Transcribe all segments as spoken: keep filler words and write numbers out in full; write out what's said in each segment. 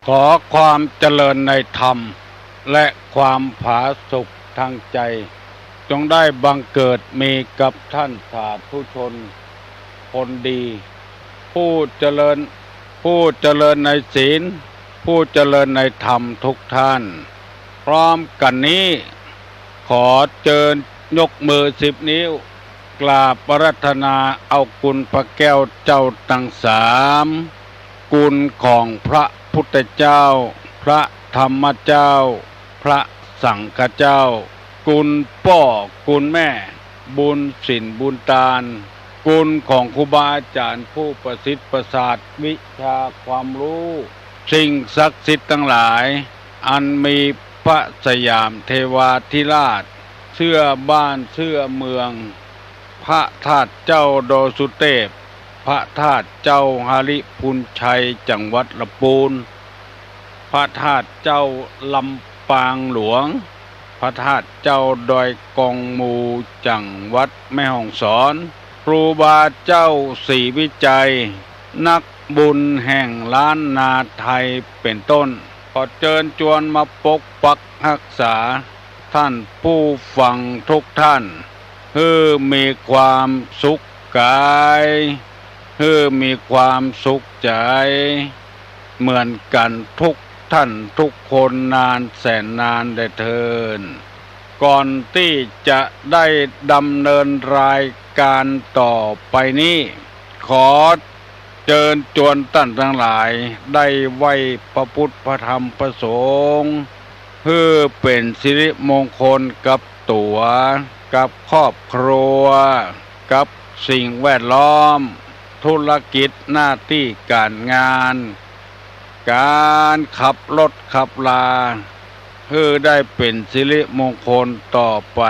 ขอความเจริญในธรรม และความผาสุกทางใจ จงได้บังเกิดมีกับท่านสาธุชนคนดี ผู้เจริญ ผู้เจริญในศีล ผู้เจริญในธรรมทุกท่าน พร้อมกันนี้ ขอเจิญยกมือสิบนิ้ว กราบอาราธนาเอาคุณพระแก้วเจ้าตังสาม คุณของพระพุทธเจ้า พระธรรมเจ้า พระสังฆเจ้า คุณป้อคุณแม่ บุญศีลบุญตาน คุณของครูบาอาจ๋ารย์ผู้ประสิทธิ์ประสาทวิชาความรู้ สิ่งศักดิ์สิทธิ์ตังหลาย อันมีพระสยามเทวาธิราช เสื้อบ้านเสื้อเมือง พระธาตุเจ้าดอยสุเตพ พระธาตุเจ้าหริภุญชัยจังหวัดลำปูน พระธาตุเจ้าลำปางหลวง พระธาตุเจ้าดอยกองมูจังหวัดแม่ฮ่องสอน ครูบาเจ้าศรีวิชัย นักบุญแห่งล้านนาไทยเป็นต้น ขอเจิญจวนมาปกปักฮักษา ท่านผู้ฟังทุกท่าน หื้อมีความสุขกาย หื้อมีความสุขใจ๋ เหมือนกั๋นทุกท่านทุกคนนานแสนนานแลเทิน ก่อนตี้จะได้ดำเนินรายการต่อไปนี้ ขอเจิญจวนต้านตังหลาย ได้ไหว้พระพุทธพระธรรมพระสงฆ์ หื้อเป๋นสิริมงคลกับตั๋ว กับครอบครัว กับสิ่งแวดล้อม ธุรกิจหน้าตี้ก๋านงาน ก๋านขับรถขับรา หื้อได้เป๋นสิริมงคลต่อไป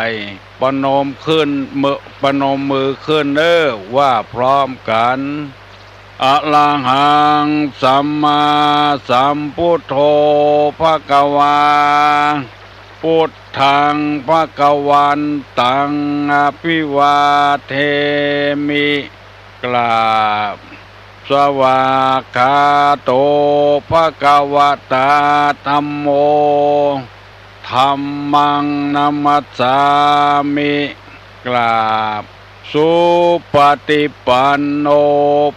ประนมขึ้นมือ ประนมมือขึ้นเน่อ ว่าพร้อมกั๋น อะระหังสัมมาสัมพุทโธภะคะวา พุทธังภะคะวันตังอะภิวาเทมิ กราบ สวากขาโตภะคะวะตาธัมโม ธัมมังนะมัสสามิ กราบ สุปะติปันโน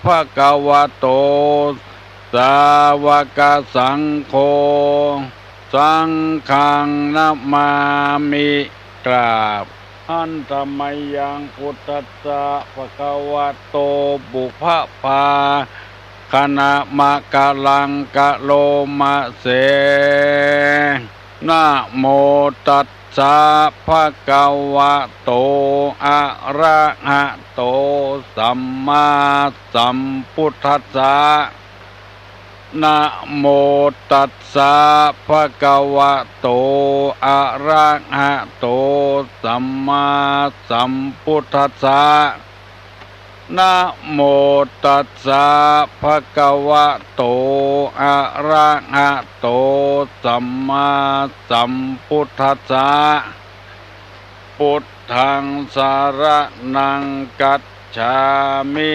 ภะคะวะโต สาวะกะสังโฆ สังฆังนะมามิ กราบ หันตะมะยังพุทธัสสะภะคะวะโต ปุพพะภาคะนะมะกะลังกะโลมะเส นะโมตัสสะภะคะวะโต อะระหะโต สัมมาสัมพุทธัสสะ นะโมตัสสะภะคะวะโต อะระหะโต สัมมาสัมพุทธัสสะ นะโมตัสสะภะคะวะโต อะระหะโต สัมมาสัมพุทธัสสะ พุทธังสะระณังกัจฉามิ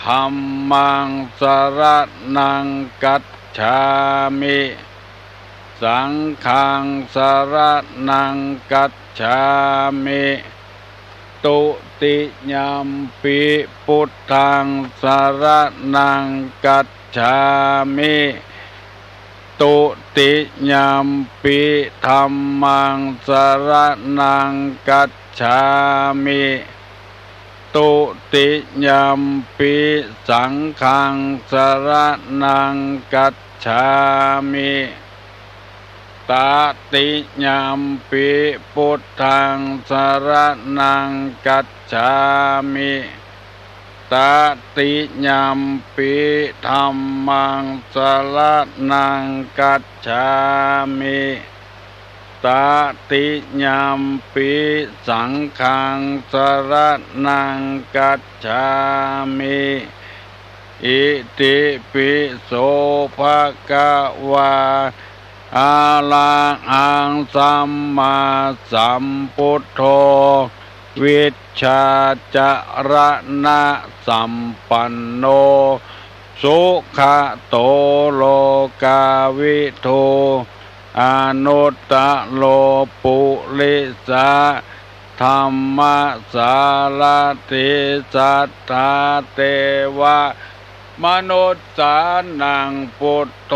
ธัมมังสะระณังกัจฉามิ สังฆังสะระณังกัจฉามิ ตุติยัมปิพุทธังสะระณังกัจฉามิ ตุติยัมปิธัมมังสะระณังกัจฉามิ ตุติยัมปิสังฆังสะระณังกัจฉามิ ตติยัมปิพุทธังสะระณังกัจฉามิ ตติยัมปิธัมมังสะระณังกัจฉามิ ตติยัมปิสังฆังสะระณังกัจฉามิ อิติปิโสภะคะวา อะระหังสัมมาสัมพุทโธ วิชชาจะระณะสัมปันโน สุขะโต โลกาวิทู อนุตตะโร ปุริสะธัมมะสารถี สัตถาเตวะมนุสสานัง ปุตโธ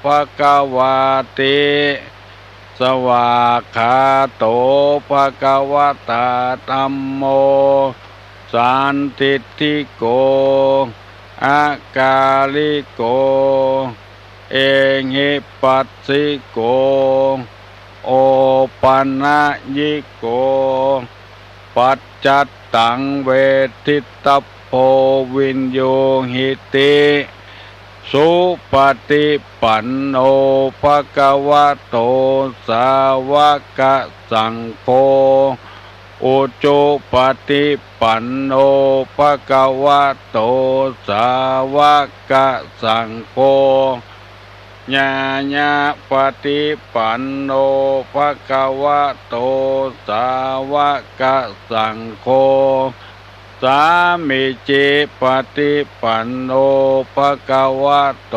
ภะคะวาติ สวากขาโต ภะคะวะตา ธัมโม สันทิฏฐิโก อากาลิโก เอหิปัสสิโก โอปะนะยิโก ปัจจัตตัง เวทิตตะโพ วิญญูหิติ สุปะฏิปันโน ภะคะวะโต สาวะกะสังโฆ อุจุปะฏิปันโน ภะคะวะโต สาวะกะสังโฆ ญาญะปะฏิปันโน ภะคะวะโต สาวะกะสังโฆ สามีจิปะฏิปันโน ภะคะวะโต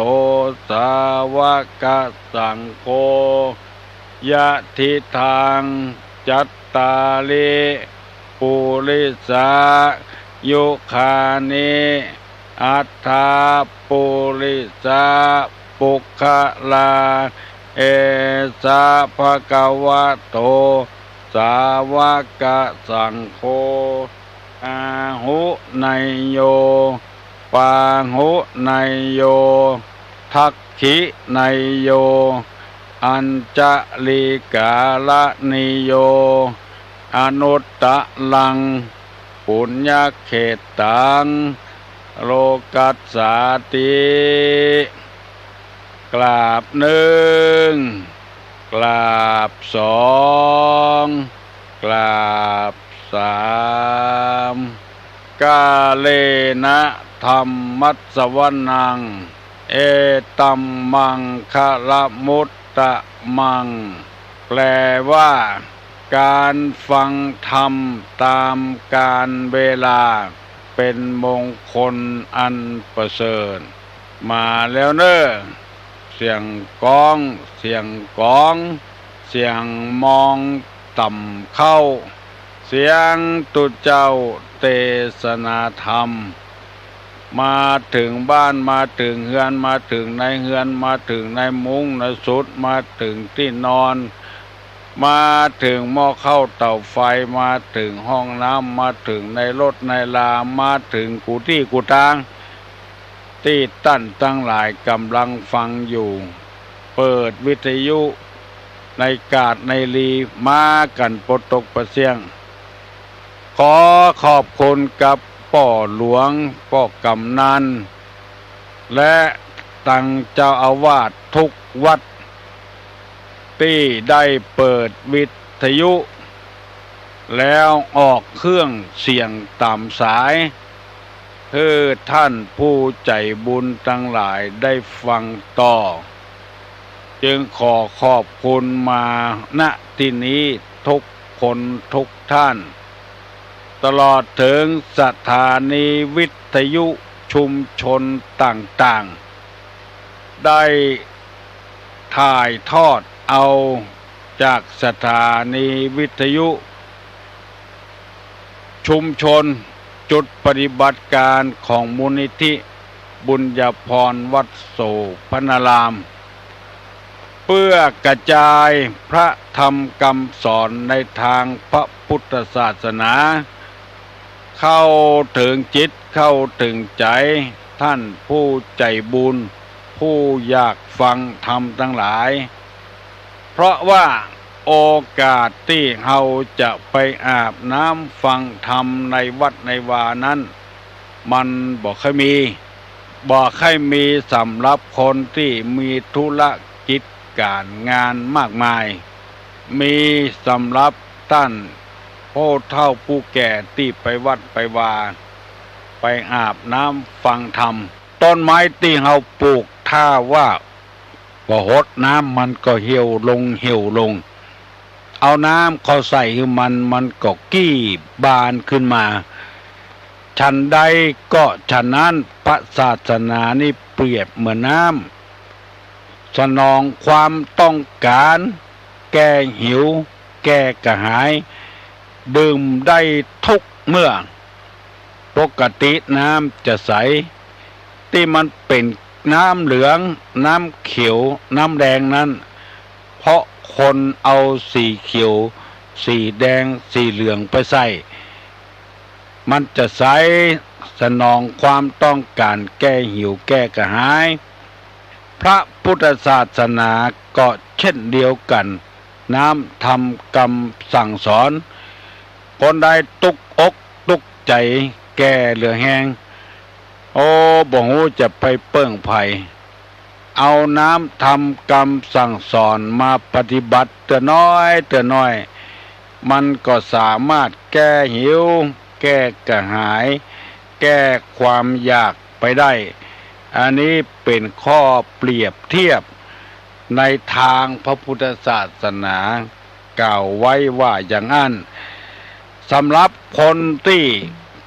สาวะกะสังโฆ ยะถิตัง จัตตาริ ปุริสายุคานิ อัตถา ปุริสา ปุคคลา เอสะ ภะคะวะโต สาวะกะสังโฆ อาหุเนยโย ปาหุเนยโย ทักขิเนยโย อัญชลีกาละนิโย อนุตตะรัง ปุญญเขตตัง โลกัสสาติ กราบนึ่ง กราบสอง กราบสาม กาเลนะธัมมัสสวนัง เอตัมมังคะละมุตตะมัง แปลว่า การฟังธรรมตามกาลเวลา เป็นมงคลอันประเสริฐ มาแล้วเน่อ เสียงก้อง เสียงก๋อง เสียงมองต่ำเข้า เสียงตุ๊เจ้าเตสนาธรรม มาเถิงบ้าน มาเถิงเฮือน มาเถิงในเฮือน มาเถิงในมุ้งในสุด มาเถิงตี้นอน มาเถิงหม้อข้าวเต๋าไฟ มาเถิงห้องน้ำ มาเถิงในรถในลา มาเถิงกู้ตี้กู้ตาง ตี้ต้านตังหลายก่ำลังฟังอยู่ เปิดวิทยุในกาดในลี มากั๋นปดตกปะเสี้ยง ขอขอบคุณกับป้อหลวง ป้อกำนัน และตังเจ้าอาวาสทุกวัด ตี้ได้เปิดวิทยุ แล้วออกเครื่องเสียงต๋ามสาย หื้อท่านผู้ใจ๋บุญตังหลายได้ฟังต่อ จึงขอขอบคุณมา ณ ตี้นี้ทุกคนทุกท่าน ตลอดเถิงสถานีวิทยุชุมชนต่างๆ ได้ถ่ายทอดเอาจากสถานีวิทยุชุมชน จุดปฏิบัติการของมูลนิธิบุญญาภรณ์วัดโสภณาราม เพื่อกระจายพระธรรมคำสอนในตางพระพุทธศาสนา เข้าเถิงจิต เข้าเถิงใจ๋ ท่านผู้ใจ๋บุญ ผู้อยากฟังธรรมตังหลาย เพราะว่าโอกาสตี้เฮาจะไปอาบน้ำฟังธรรมในวัดในวานั้น มันบ่ค่อยมี บ่ค่อยมีสำหรับคนตี้มีธุรกิจก๋านงานมากมาย มีสำหรับต้านผู้เฒ่าผู้แก่ตี้ไปวัดไปวา ไปอาบน้ำฟังธรรม ต้นไม้ตี้เฮาปลูก ถ้าว่าบ่หดน้ำมันก็เหี่ยวลง เหี่ยวลง เอาน้ำเข้าใส่หื้อมัน มันก็กี้บานขึ้นมา ฉันใดก็ฉะนั้น พระศาสนานี้เปรียบเหมือนน้ำ สนองความต้องการ แก้หิว แก้กระหาย ดื่มได้ทุกเมื่อ ปกติน้ำจะใส ตี้มันเป๋นน้ำเหลือง น้ำเขียว น้ำแดงนั้น เพราะคนเอาสีเขียว สีแดง สีเหลืองไปใส่ มันจะใส สนองความต้องการ แก้หิว แก้กระหาย พระพุทธศาสนาก็เช่นเดียวกั๋น น้ำธรรมกำสั่งสอน คนใดตุ๊กอกตุ๊กใจ๋ แก่เหลือแฮง โอ้ บ่ฮู้จะไปเปิ้งใผ เอาน้ำธรรมกำสั่งสอนมาปฏิบัติเตื้อน้อยเตื้อน้อย มันก็สามารถแก้หิว แก้กระหาย แก้ความอยากไปได้ อันนี้เป๋นข้อเปรียบเทียบในตางพระพุทธศาสนา กล่าวไว้ว่าอย่างนั้น สำหรับคนตี้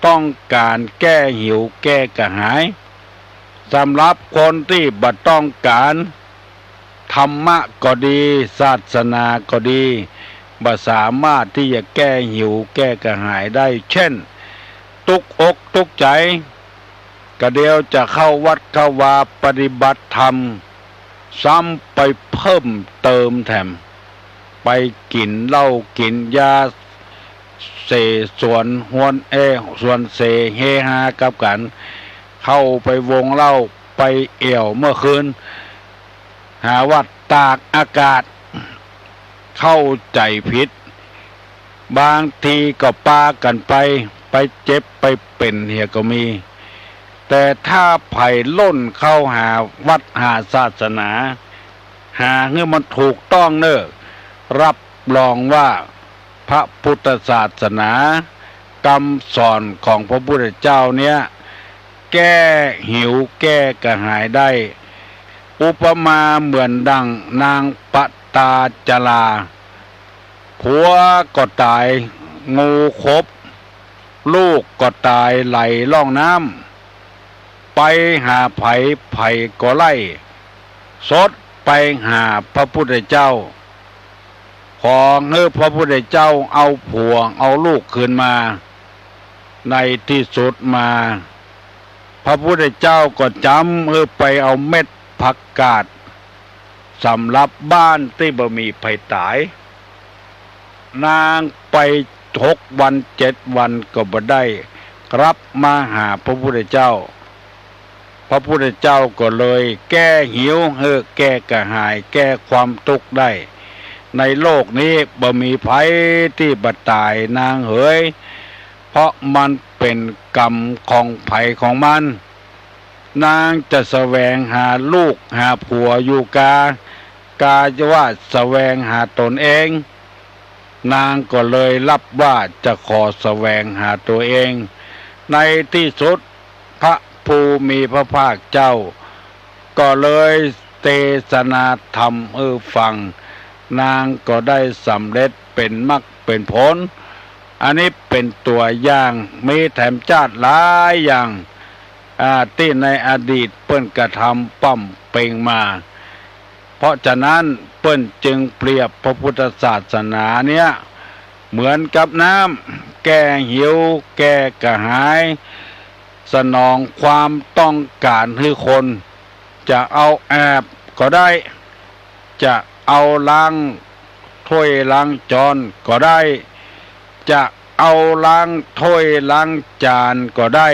ต้องการแก้หิวแก้กระหาย สำหรับคนตี้บ่ต้องการ ธรรมะก็ดี ศาสนาก็ดี บ่สามารถตี้จะแก้หิวแก้กระหายได้ เช่น ตุ๊กอกตุ๊กใจ๋ กะเดียวจะเข้าวัดเข้าวาปฏิบัติธรรม ซ้ำไปเพิ่มเติมแถม ไปกิ๋นเหล้ากิ๋นยา เสสวนฮวน เอ สวนเสเฮฮากับกั๋น เข้าไปวงเหล้า ไปแอ่วเมื่อคืน หาว่าตากอากาศ เข้าใจ๋ผิด บางทีก็ปากั๋นไป ไปเจ็บไปเป๋นเหียก็มี แต่ถ้าใผล่นเข้าหาวัดหาศาสนา หาหื้อมันถูกต้องเน่อ รับรองว่าพระพุทธศาสนากำสอนของพระพุทธเจ้าเนี้ย แก้หิวแก้กระหายได้ อุปมาเหมือนดังนางปตาจารา ผัวก็ต๋าย งูขบ ลูกก็ต๋ายไหลล่องน้ำ ไปหาใผ ใผก็ไล่ สดไปหาพระพุทธเจ้า ขอหื้อพระพุทธเจ้าเอาผัวเอาลูกคืนมา ในตี้สุดมา พระพุทธเจ้าก็จ๋ำหื้อไปเอาเม็ดผักกาด สำหรับบ้านตี้บ่มีใผต๋าย นางไปหกวันเจ็ดวันก็บ่ได้ กลับมาหาพระพุทธเจ้า พระพุทธเจ้าก็เลยแก้หิวหื้อแก้กระหาย แก้ความตุ๊กข์ได้ ในโลกนี้บ่มีใผตี้บ่ต๋ายนางเหย เพราะมันเป๋นกรรมของใผของมัน นางจะแสวงหาลูกหาผัวอยู่กา กาว่าแสวงหาตนเอง นางก็เลยรับว่าจะขอแสวงหาตัวเอง ในตี้สุดพระผู้มีพระภาคเจ้า ก็เลยเตสนาธรรมหื้อฟัง นางก็ได้สำเร็จเป๋นมรรคเป๋นผล อันนี้เป๋นตั๋วอย่าง มีแถมจ๊าดหลายอย่าง อ่า ตี้ในอดีตเปิ้นกระทำป๋ำเป๋งมา เพราะฉะนั้นเปิ้นจึงเปรียบพระพุทธศาสนาเนี้ยเหมือนกับน้ำ แก้หิว แก้กระหาย สนองความต้องการหื้อคน จะเอาอาบก็ได้ จะเอาล้างถ้วยล้างจ๊อนก็ได้ จะเอาล้างถ้วยล้างจานก็ได้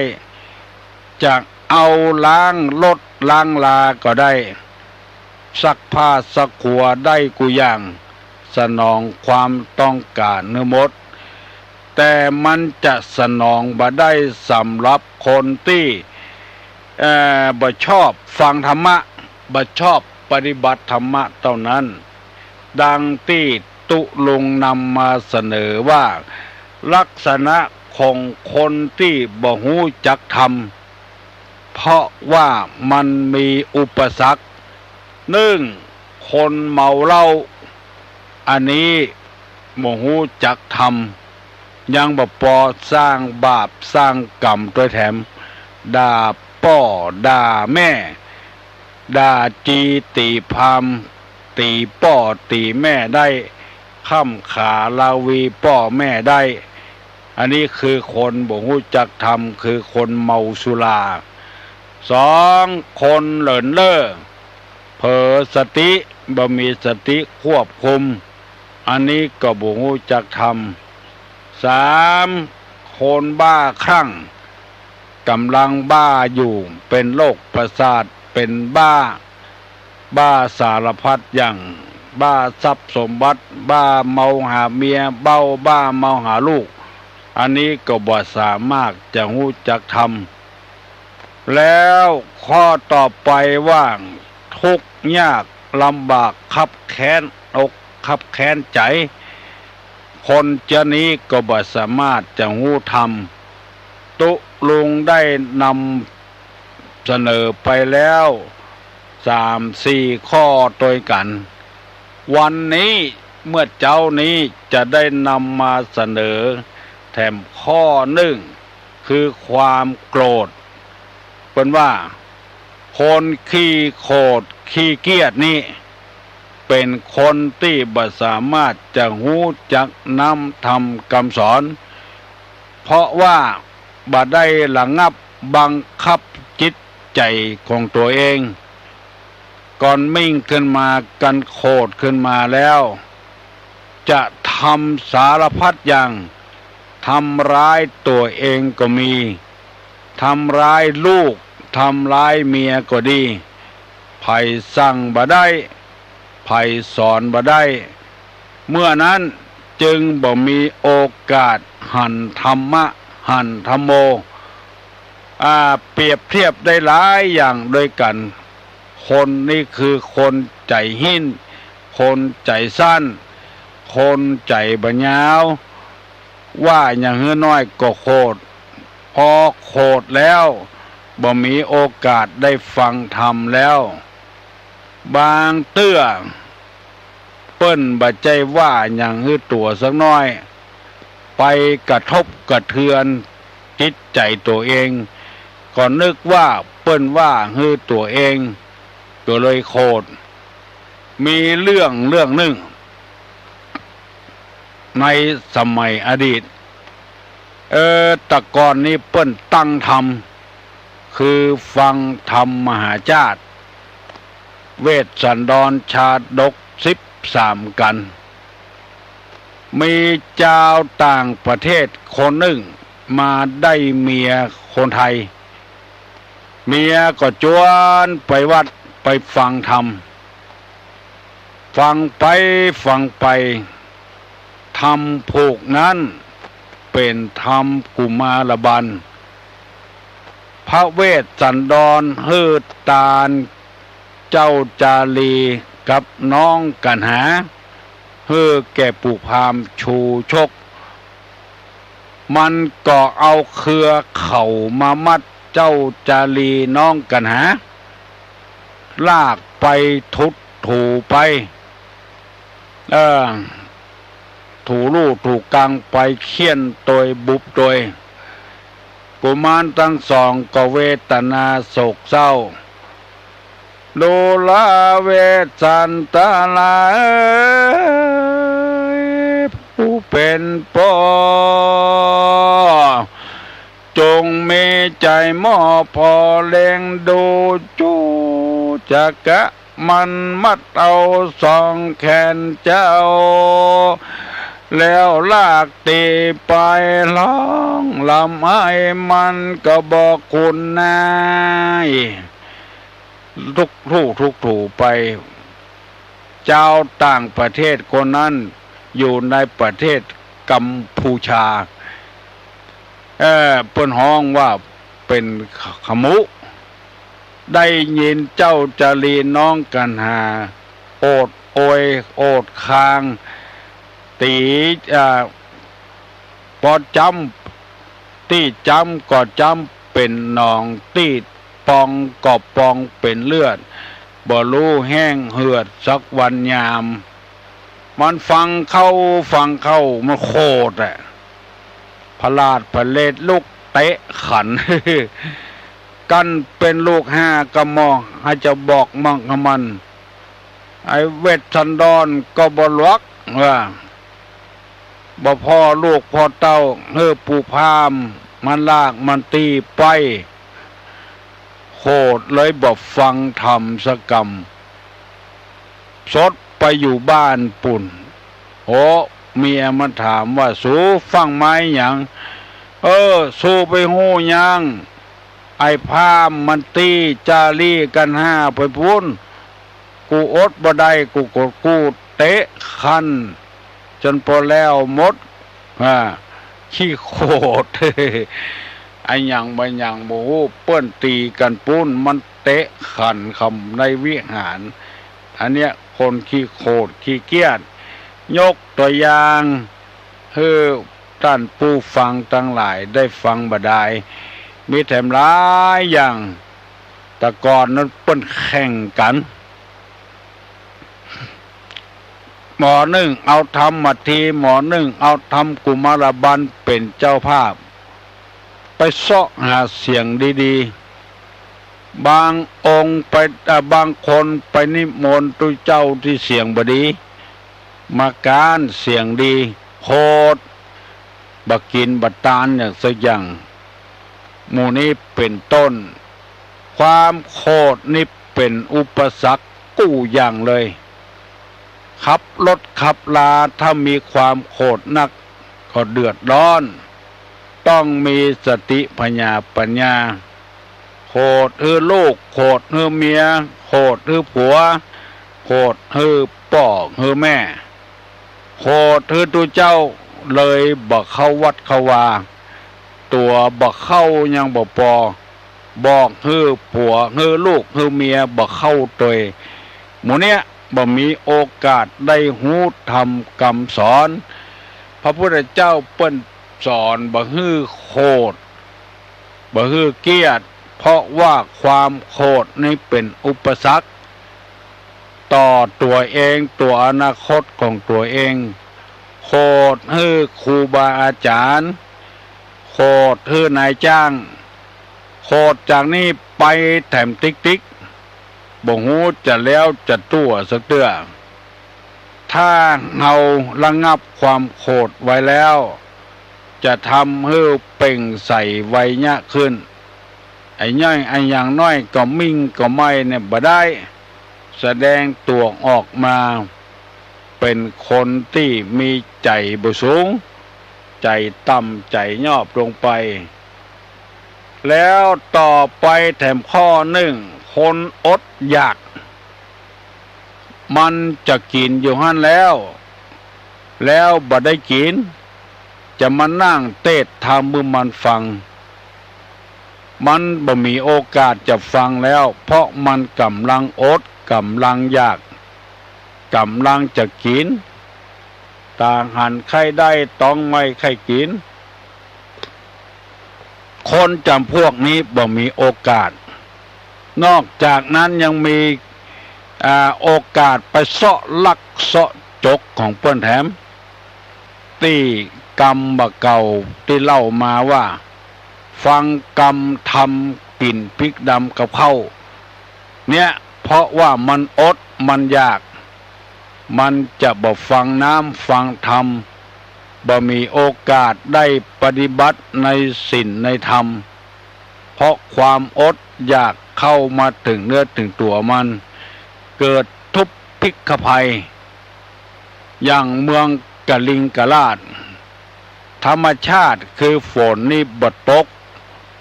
จะเอาล้างรถล้างราก็ได้ ซักผ้าซักหัวได้กู้อย่าง สนองความต้องการหื้อหมด แต่มันจะสนองบ่ได้สำหรับคนตี้ เอ่อ บ่ชอบฟังธรรมะ บ่ชอบปฏิบัติธรรมะเต้านั้น ดังตี้ตุ๊ลุงนำมาเสนอว่า ลักษณะของคนตี้บ่ฮู้จักธรรม เพราะว่ามันมีอุปสรรค นึ่ง คนเมาเหล้า อันนี้บ่ฮู้จักธรรม ยังบ่ปอสร้างบาปสร้างก๋รรมตวยแถม ด่าป้อด่าแม่ ด่าจี๋ตี๋พราหมณ์ ตี๋ป้อตี๋แม่ได้ ค้ำขาลาวีป้อแม่ได้ อันนี้คือคนบ่ฮู้จักธรรม คือคนเมาสุรา สอง คนเลินเล่อ เผลอสติ บ่มีสติควบคุม อันนี้ก็บ่ฮู้จักธรรม สาม คนบ้าคลั่ง ก่ำลังบ้าอยู่ เป๋นโรคประสาท เป๋นบ้า บ้าสารพัดอย่าง บ้าทรัพย์สมบัติ บ้าเมาหาเมีย เบ้า บ้าเมาหาลูก อันนี้ก็บ่สามารถจะฮู้จักธรรม แล้วข้อต่อไปว่า ทุกข์ยากลำบากคับแค้นอกคับแค้นใจ๋ คนเจ้านี้ก็บ่สามารถจะฮู้ธรรม ตุ๊ลุงได้นำเสนอไปแล้วสามสี่ข้อตวยกั๋น วันนี้เมื่อเจ๊านี้จะได้นำมาเสนอแถมข้อนึ่ง คือความโกรธ เปิ้นว่า คนขี้โขดขี้เกียจนี้ เป๋นคนตี้บ่สามารถจะฮู้จักน้ำธรรมกำสอน เพราะว่าบ่ได้ระงับบังคับจิตใจ๋ของตั๋วเอง ก่อนมิ่งขึ้นมา กันโขดขึ้นมาแล้ว จะทำสารพัดอย่าง ทำร้ายตั๋วเองก็มี ทำร้ายลูก ทำร้ายเมียก็ดี ใผสั่งบ่ได้ ใผสอนบ่ได้ เมื่อนั้นจึงบ่มีโอกาสหันธรรมะ หันธัมโม อ่า เปรียบเทียบได้หลายอย่างด้วยกั๋น คนนี้คือคนใจ๋หิ้น คนใจ๋สั้น คนใจ๋บ่ยาว ว่าอย่างหื้อน้อยก็โขด พอโขดแล้ว บ่มีโอกาสได้ฟังธรรมแล้ว บางเตื้อ เปิ้นบ่ใจ้ว่าหยังหื้อตั๋วสักหน้อย ไปกระทบกระเทือนจิตใจ๋ตั๋วเอง ก็นึกว่าเปิ้นว่าหื้อตั๋วเอง ก็เลยโขด มีเรื่องเรื่องนึ่ง ในสมัยอดีต เออ แต่ก่อนนี้เปิ้นตั้งธรรม คือฟังธรรมมหาชาติ เวสสันดรชาดกสิบสามกัณฑ์ มีจาวต่างประเทศคนนึ่งมาได้เมียคนไทย เมียก็จวนไปวัดไปฟังธรรม ฟังไปฟังไป ธรรมผูกนั้นเป๋นธรรมกุมารบัล พระเวสสันดรหื้อตานเจ้าจารีกับน้องกัณหา หื้อแก่ปู่พราหมณ์ชูชก มันก็เอาเครือเข่ามามัดเจ้าจารีน้องกัณหา ลากไปถูถูไป เออ ถูลู่ถูกังไป เฆี่ยนตวยบุบตวย กุมารตังสองก็เวทนาโศกเศร้า ดูราเวสสันดราเอย ผู้เป๋นป้อ จงมีใจ๋มอบผ่อเลี้ยงดู จูจักกะมันมัดเอาสองแขนเจ้า แล้วลากตี๋ไปฮ้องร่ำไห้ มันก็บอกคุณนาย ถูถูถูไป จาวต่างประเทศคนนั้นอยู่ในประเทศกัมพูชา เอ่อ เปิ้นฮ้องว่าเป๋นขมุ ได้ยินเจ้าจารีน้องกัณหา โอดโอย โอดคาง ตี๋ อ่า ปอจ๊ำ ตี้จ๊ำก็จ๊ำเป๋นหนอง ตี้ปองก็ปองเป๋นเลือด บ่ฮู้แห้งเหือดสักวันยาม มันฟังเข้า ฟังเข้า มันโขดอะ พลาดพลเรศลุกเตะขัน กั้นเป๋นลูกห้าก้ำบ่ ใผจะบอกมั่งกะมัน ไอ้เวสสันดรก็บ่หลวกว่า บ่ผ่อลูกผ่อเต้า หื้อปู่พราหมณ์มันลากมันตี้ไป โขดเลยบ่ฟังธรรมสักกำ สดไปอยู่บ้านปู๊น โอ้ เมียมันถามว่า สูฟั่งไม้หยัง เออ สูไปฮู้หยัง ไอ้พราหมณ์มันตี้จารีกัณหาไปปู๊น กูอดบ่ได้ กูก็กู้เตะขัน จ๋นปอแล้วหมด อ่า ขี้โขด อะหยังบ่หยังบ่ฮู้ เปิ้นตี๋กั๋นปู๊น มันเตะขันกำในวิหาร อันเนี้ยคนขี้โขดขี้เกียจ ยกตั๋วอย่างหื้อต้านผู้ฟังตังหลายได้ฟังบ่ดาย มีแถมหลายอย่าง แต่ก่อนนั้นเปิ้นแข่งกั๋น หมอนึ่งเอาธรรมมาที หมอนึ่งเอาธรรมกุมารบัลเป๋นเจ้าภาพ ไปเซาะหาเสียงดีๆ บางองค์ไป อ่า บางคนไปนิมนต์ตุ๊เจ้าตี้เสียงบ่ดี มาก๊านเสียงดี โขด บ่กิ๋นบ่ตานอย่างสักอย่าง หมู่นี้เป๋นต้น ความโขดนี่เป๋นอุปสรรคกู้อย่างเลย ขับรถขับลาถ้ามีความโขดนักก็เดือดร้อน ต้องมีสติผญาปัญญา โขดหื้อลูก โขดหื้อเมีย โขดหื้อผัว โขดหื้อป้อหื้อแม่ โขดหื้อตุ๊เจ้า เลยบ่เข้าวัดเข้าวา ตั๋วบ่เข้ายังบ่ปอ บอกหื้อผัวหื้อลูกหื้อเมียบ่เข้าตวย หมู่เนี้ยบ่มีโอกาสได้ฮู้ธรรมกำสอน พระพุทธเจ้าเปิ้นสอนบ่หื้อโขด บ่หื้อเกียจ เพราะว่าความโขดนี่เป๋นอุปสรรค ต่อตั๋วเอง ตั๋วอนาคตของตั๋วเอง โขดหื้อครูบาอาจ๋ารย์ โขดหื้อนายจ้าง โขดจากนี้ไปแถมติ๊กๆ บ่ฮู้จะแล้วจะตั๋วสักเตื้อ ถ้าเฮาระงับความโขดไว้แล้ว จะทำหื้อเปล่งใสไวยะขึ้น อะหย่อยอะหยังน้อยก็มิ่งก็ไม่เนี่ยบ่ได้ แสดงตั๋วออกมาเป๋นคนตี้มีใจ๋บ่สูง ใจ๋ต่ำใจ๋ยอบลงไป แล้วต่อไปแถมข้อนึ่ง คนอดอยาก มันจะกิ๋นอยู่หั้นแล้ว แล้วบ่ได้กิ๋น จะมานั่งเตสน์ธรรมหื้อมันฟัง มันบ่มีโอกาสจะฟังแล้ว เพราะมันก่ำลังอด ก่ำลังอยาก ก่ำลังจะกิ๋น ต๋าหันใค่ได้ ต๊องไม่ใค่กิ๋น คนจ๋ำพวกนี้บ่มีโอกาส นอกจากนั้นยังมี อ่า โอกาสไปเซาะลักเซาะจกของเปิ้นแถม ตี้กำบ่าเก่าตี้เล่ามาว่า ฟังกำธรรมกิ๋นพริกดำกับข้าว เนี่ย เพราะว่ามันอดมันอยาก มันจะบ่ฟังน้ำฟังธรรม บ่มีโอกาสได้ปฏิบัติในศีลในธรรม เพราะความอดอยากเข้ามาเถิงเนื้อเถิงตั๋วมัน เกิดทุพพิฆภัย อย่างเมืองกลิงกราช ธรรมชาติคือฝนนี่บ่ตก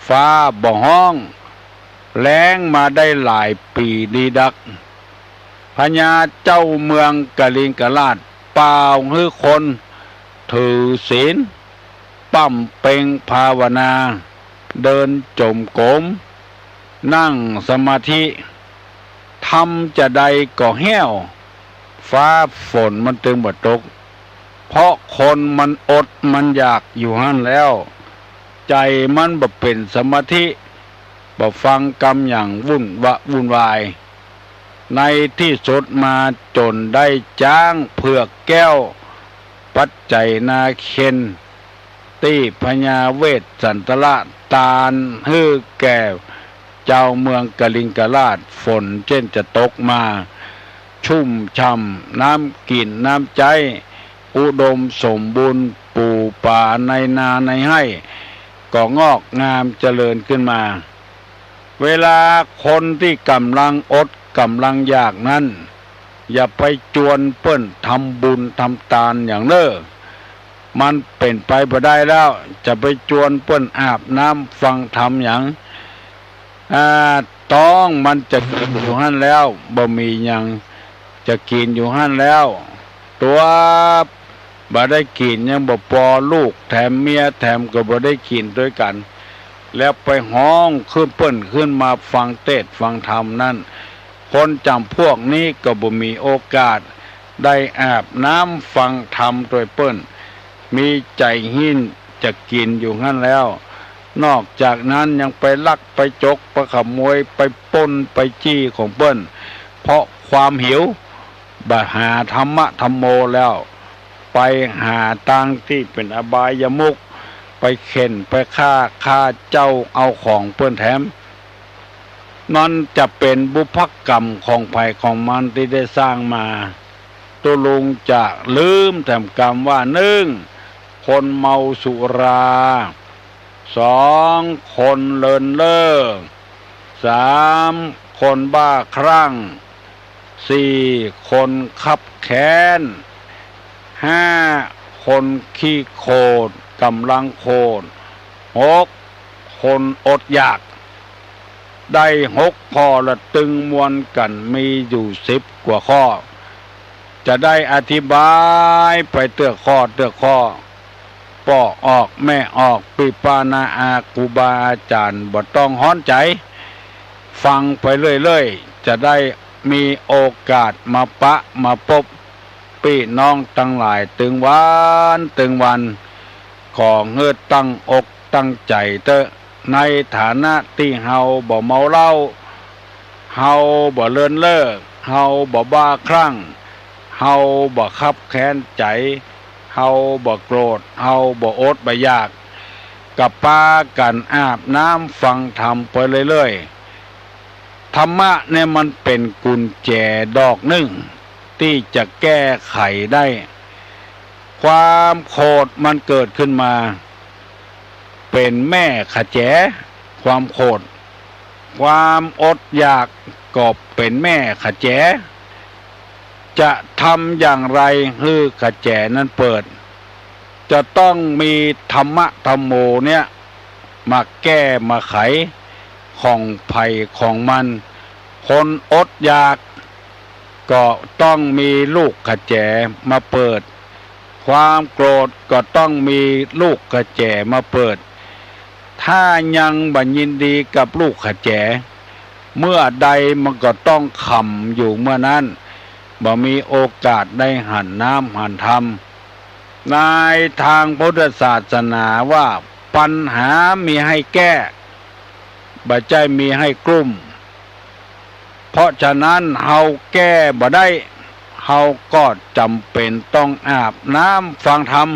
ฟ้าบ่ฮ้อง แล้งมาได้หลายปี๋ดีดัก พญาเจ้าเมืองกลิงกราชป่าวหื้อคนถือศีล บำเพ็งภาวนา เดินจงกรม นั่งสมาธิ ทำจาใดก็แห้ว ฟ้าฝนมันตึงบ่ตก เพราะคนมันอดมันอยากอยู่หั้นแล้ว ใจ๋มันบ่เป๋นสมาธิ บ่ฟังกำอย่างวุ่นวะวุ่นวาย ในตี้สุดมาจ๋นได้จ๊างเผือกแก้ว ปัจไจนาเคน ตี้พญาเวสสันตระตานหื้อแก่จาวเมืองกลิงกราษฎร์ ฝนเจ้นจะตกมา ชุ่มฉ่ำ น้ำกิ๋นน้ำใจ๊ อุดมสมบูรณ์ ปู๋ป๋าในนาในไฮ่ ก็งอกงามเจริญขึ้นมา เวลาคนตี้ก่ำลังอดก่ำลังอยากนั้น อย่าไปจวนเปิ้นทำบุญทำตานหยังเน่อ มันเป๋นไปบ่ได้แล้ว จะไปจวนเปิ้นอาบน้ำฟังธรรมหยัง อ่า ต๊องมันจะกิ๋นอยู่หั้นแล้ว บ่มีหยังจะกิ๋นอยู่หั้นแล้ว ตั๋วบ่ได้กิ๋นยังบ่ปอ ลูกแถมเมียแถมก็บ่ได้กิ๋นตวยกั๋น แล้วไปฮ้องขึ้นเปิ้นขึ้นมาฟังเตสน์ฟังธรรมนั้น คนจ๋ำพวกนี้ก็บ่มีโอกาสได้อาบน้ำฟังธรรมตวยเปิ้น มีใจ๋หิ้นจะกิ๋นอยู่หั้นแล้ว นอกจากนั้นยังไปลักไปจกไปขโมยไปปล้นไปจี้ของเปิ้น เพราะความหิว บ่หาธรรมะธัมโมแล้ว ไปหาตางตี้เป๋นอบายมุข ไปเข่นไปฆ่า ฆ่าเจ้าเอาของเปิ้นแถม นั้นจะเป๋นบุพกรรมของใผของมันตี้ได้สร้างมา ตุ๊ลุงจะลืมแถมกำว่า นึ่ง คนเมาสุรา สอง คนเลินเล่อ สาม คนบ้าคลั่ง สี่ คนคับแค้น ห้า คนขี้โขด ก่ำลังโขด หก คนอดอยาก ได้หกข้อละตึงมวลกั๋นมีอยู่สิบกว่าข้อ จะได้อธิบายไปเตื้อข้อเตื้อข้อ ป้อออกแม่ออก ปี้ป้าน้าอาครูบาอาจ๋ารย์บ่ต้องฮ้อนใจ๋ ฟังไปเรื่อยๆ จะได้มีโอกาสมาปะมาปบปี้น้องตังหลายตึงวันตึงวัน ขอหื้อตั้งอกตั้งใจ๋เต๊อะ ในฐานะตี้เฮาบ่เมาเหล้า เฮาบ่เลินเล่อ เฮาบ่บ้าคลั่ง เฮาบ่คับแค้นใจ๋ เฮาบ่โกรธ เฮาบ่อดบ่อยาก ก็ปากั๋นอาบน้ำฟังธรรมไปเรื่อยๆ ธรรมะเนี่ยมันเป๋นกุญแจดอกนึ่ง ตี้จะแก้ไขได้ ความโขดมันเกิดขึ้นมา เป๋นแม่ขะแจ ความโขด ความอดอยากก็เป๋นแม่ขะแจ จะทำอย่างไรหื้อขะแจนั้นเปิด จะต้องมีธรรมะธัมโมเนี่ยมาแก้มาไข ของใผของมัน คนอดอยากก็ต้องมีลูกขะแจมาเปิด ความโกรธก็ต้องมีลูกขะแจมาเปิด ถ้ายังบ่ยินดีกับลูกขะแจ เมื่อใดมันก็ต้องขำอยู่เมื่อนั้น บ่มีโอกาสได้หันน้ำหันธรรม ในตางพุทธศาสนาว่าปัญหามีหื้อแก้ บ่ใจ้มีหื้อกลุ้ม เพราะฉะนั้นเฮาแก้บ่ได้ เฮาก็จ๋ำเป๋นต้องอาบน้ำฟังธรรม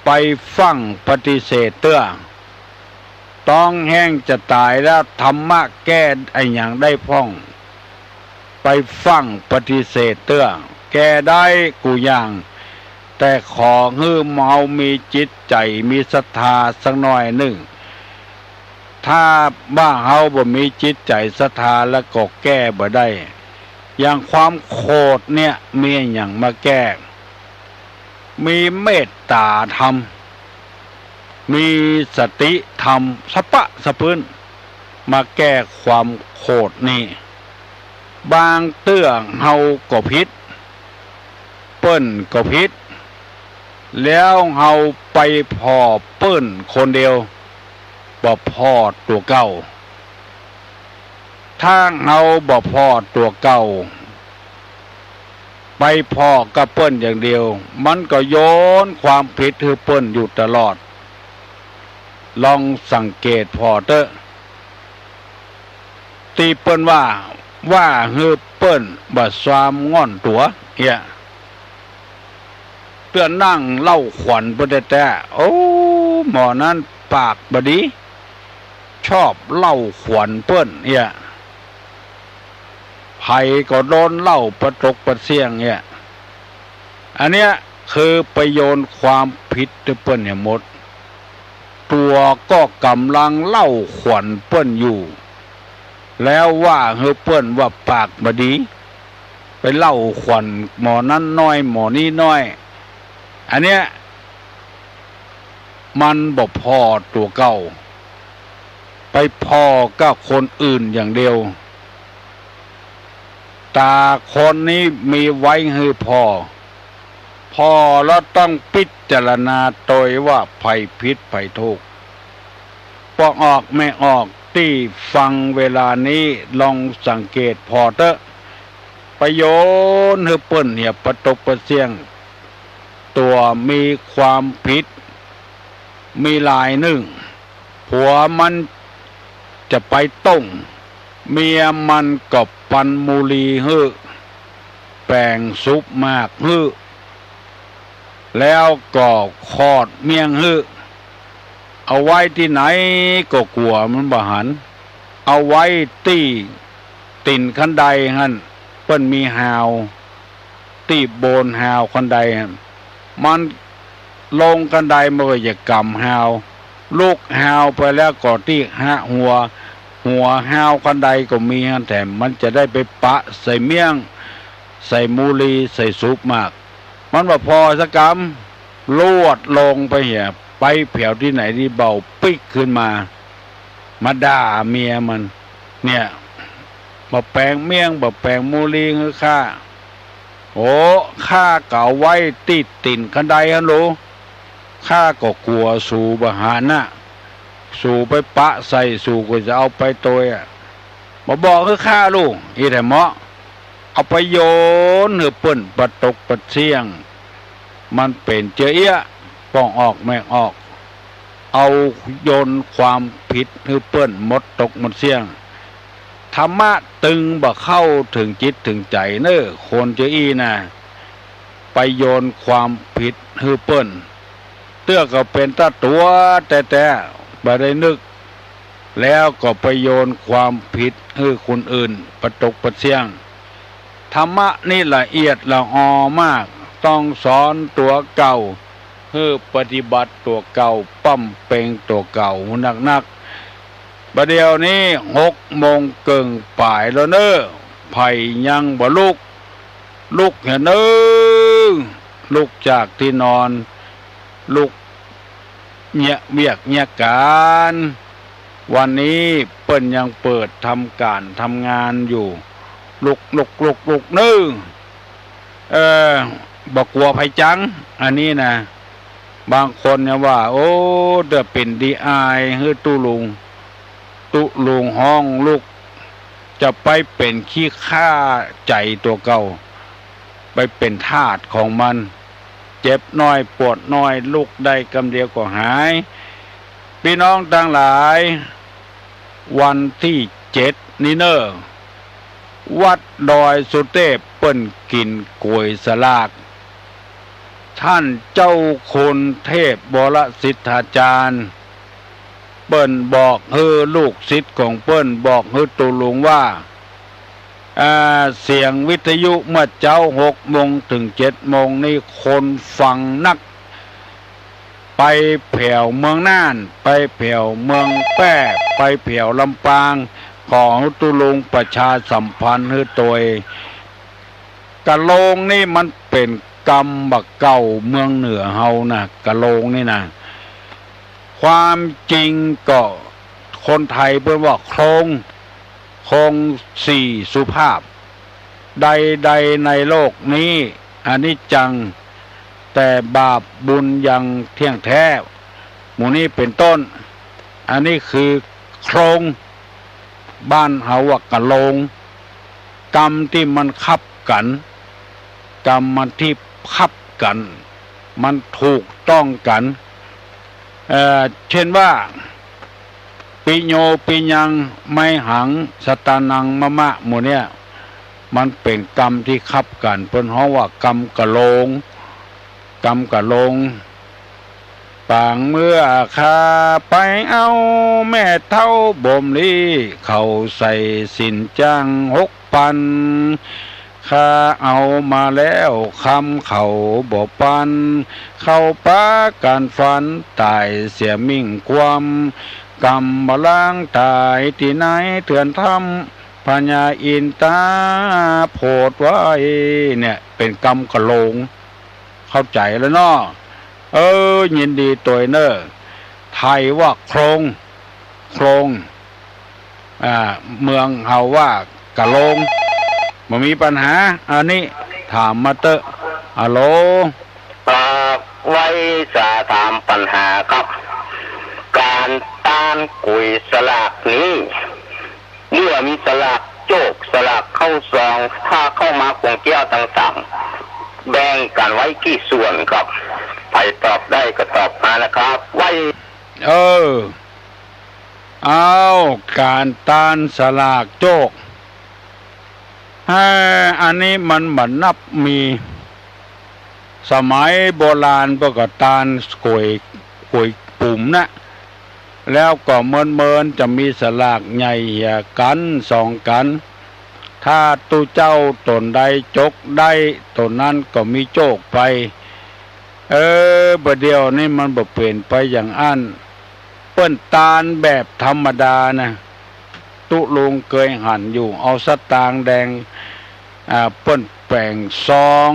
ไปฟั่งปฏิเสธเตื้อ ต๊องแห้งจะต๋ายแล้ว ธรรมะแก้อะหยังได้พ่อง ไปฟั่งปฏิเสธเตื้อ แก้ได้กู้อย่าง แต่ขอหื้อเฮามีจิตใจ๋มีศรัทธาสักหน่อยนึ่ง ถ้าบ่าเฮาบ่มีจิตใจ๋ศรัทธาแล้วก็แก้บ่ได้ อย่างความโขดเนี่ยมีอะหยังมาแก้ มีเมตต๋าธรรม มีสติธรรมสะปะสะปื้น มาแก้ความโขดนี่ บางเตื้อเฮาก็ผิด เปิ้นก็ผิด แล้วเฮาไปผ่อเปิ้นคนเดียว บ่ผ่อตั๋วเก่า ถ้าเฮาบ่ผ่อตั๋วเก่า ไปผ่อกับเปิ้นอย่างเดียว มันก็โยนความผิดหื้อเปิ้นอยู่ตลอด ลองสังเกตผ่อเต๊อะ ตี้เปิ้นว่า ว่าหื้อเปิ้นบ่ซามง่อนตั๋วเหีย เตื้อนั่งเล่าขวัญเปิ้นแต๊ๆ โอ้ หมอนั้นปากบ่ดี ชอบเล่าขวัญเปิ้นเอี้ย ใผก็โดนเล่าปะตกปะเสี้ยงเอี้ย อันเนี้ยคือไปโยนความผิดหื้อเปิ้นเหียหมด ตั๋วก็ก่ำลังเล่าขวัญเปิ้นอยู่ แล้วว่าหื้อเปิ้นว่าปากบ่ดี ไปเล่าขวัญหมอนั้นน้อยหมอนี้น้อย อันเนี้ย มันบ่ผ่อตั๋วเก่า ไปผ่อกับคนอื่นอย่างเดียว ต๋าคนนี้มีไว้หื้อผ่อ ผ่อแล้วต้องพิจารณาโตยว่าใผผิดใผถูก ป้องออกแม่ออกตี้ฟังเวลานี้ลองสังเกตผ่อเต๊อะ ไปโยนหื้อเปิ้นเหียปะตกปะเสี้ยง ตั๋วมีความผิด มีลายนึ่ง ผัวมันจะไปต้ง เมียมันก็ปันมูลีหื้อ แป๋งสุบหมากหื้อ แล้วก็ขอดเมี่ยงหื้อ เอาไว้ตี้ไหนก็กั๋วมันบ่หัน เอาไว้ตี้ตี๋นคันไดหั้น เปิ้นมีฮาว ตี้โบนฮาวคันไดหั้น มันลงคันไดมันก็จะก่ำฮาว ลุกฮาวไปแล้วก็ตี้ฮะหัว หัวฮาวคันไดก็มีหั้นแถม มันจะได้ไปปะใส่เมี่ยง ใส่มูลี ใส่สุบหมาก มันบ่ผ่อสักกำ ลวดลงไปเหีย ไปแผวตี้ไหนตี้เบาปิ๊กขึ้นมา มาด่าเมียมัน เนี่ย บ่แป๋งเมี่ยง บ่แป๋งมูลีหื้อข้า โอ้ ข้าก็เอาไว้ตี้ตี๋นคันไดหั้นโล ข้าก็กั๋วสูบ่หันน่ะ สูไปปะใส่ สูก็จะเอาไปโตยอะ บ่บอกหื้อข้าลูก อี้แถมเหมาะ เอาไปโยนหื้อเปิ้นปะตกปะเสี้ยง มันเป๋นเจื้อเอี้ย ป้องออกแม่ออก เอาโยนความผิดหื้อเปิ้นหมดตกหมดเสี้ยง ธรรมะตึงบ่เข้าเถิงจิตเถิงใจ๋เน่อ คนเจื้ออี้นะ ไปโยนความผิดหื้อเปิ้น เตื้อก็เป๋นตาตั๋วแต๊ๆ บ่ได้นึก แล้วก็ไปโยนความผิดหื้อคนอื่นปะตกปะเสี้ยง ธรรมะนี่ละเอียดละออมาก ต้องสอนตั๋วเก่า หื้อปฏิบัติตั๋วเก่า ปำเป็งตั๋วเก่านักๆ บ่าเดี่ยวนี้หกโมงเกิ่งป๋ายแล้วเน่อ ใผยังบ่ลุก ลุกเหียเน่อ ลุกจากตี้นอน ลุกเยียะเวียกเยียะก๋าน วันนี้เปิ้นยังเปิดทำก๋านทำงานอยู่ ลุก ลุก ลุก ลุกเน่อ เออ บ่กั๋วใผจัง อันนี้นะ บางคนเนี่ยว่า โอ้ เตื้อเป๋นดีอายหื้อตุ๊ลุง ตุ๊ลุงฮ้องลุก จะไปเป๋นขี้คร้าใจ๋ตั๋วเก่า ไปเป๋นทาสของมัน เจ็บน้อยปวดน้อย ลุกได้กำเดียวก็หาย ปี้น้องตังหลาย วันตี้เจ็ดนี้เน่อ วัดดอยสุเตพเปิ้นกิ๋นก๋วยสลาก ท่านเจ้าคุณเทพวรสิทธาจารย์ เปิ้นบอกหื้อลูกศิษย์ของเปิ้น บอกหื้อตุ๊ลุงว่า อ่า เสียงวิทยุเมื่อเจ๊าหกโมงเถิงเจ็ดโมงนี้คนฟังนัก ไปแผวเมืองน่าน ไปแผวเมืองแป้ ไปแผวลำปาง ขอหื้อตุ๊ลุงประชาสัมพันธ์หื้อโตย กะโลงนี่มันเป๋นกำบ่าเก่าเมืองเหนือเฮานะ กะโลงนี่นะ ความจริงก็คนไทยเปิ้นว่าโคลง โคลงสี่สุภาพ ใดๆ ในโลกนี้ อนิจจัง แต่บาปบุญยังเที่ยงแท้ หมู่นี้เป๋นต้น อันนี้คือโคลง บ้านเฮาว่ากะโลง กำตี้มันคับกั๋น กำมันตี้คับกั๋น มันถูกต้องกั๋น เอ่อ เช่นว่า ปิโญ ปิยัง ไมหัง สตานัง มะมะ หมู่เนี้ย มันเป๋นกำตี้คับกั๋น เปิ้นฮ้องว่ากำกะโลง กำกะโลง ปางเมื่อข้าไปเอาแม่เฒ่าบ่มลี เขาใส่สินจ้างหกปัน ข้าเอามาแล้วคำเขาบ่ปัน เขาปากั๋นฟันต๋ายเสียมิ่งความ กำบ่าลางต๋ายตี้ในเถื่อนถ้ำ พญาอินทราโผดไว้ เนี่ย เป๋นกำกะโลง เข้าใจ๋แล้วเนาะ เออ ยินดีตวยเน่อ ไทยว่าโคลง โคลง อ่า เมืองเฮาว่ากะโลง บ่มีปัญหา อันนี้ถามมาเต๊อะ ฮัลโหล เอ่อ ไว้จะถามปัญหาครับ ก๋านตานก๋วยสลากนี้ เมื่อมีสลากโจก สลากเข้าซอง ถ้าเข้ามาขวงแก้วต่างๆ แบ่งกั๋นไว้กี่ส่วนครับ ใผตอบได้ก็ตอบมานะครับ ไว้ เออ เอา ก๋านตานสลากโจก อ่า อันนี้มันบ่นับมี สมัยโบราณเปิ้นก็ตานก๋วย ก๋วยปุ๋มนะ แล้วก็เมินๆ จะมีสลากใหญ่เหียกั๋นสองกั๋น ถ้าตุ๊เจ้าต๋นใดจกได้ ต๋นนั้นก็มีโจกไป เออ บ่าเดี่ยวนี้มันบ่เป๋นไปอย่างอั้น เปิ้นตานแบบธรรมดานะ ตุ๊ลุงเกยหันอยู่ เอาสตางค์แดง อ่า เปิ้นแป๋งซอง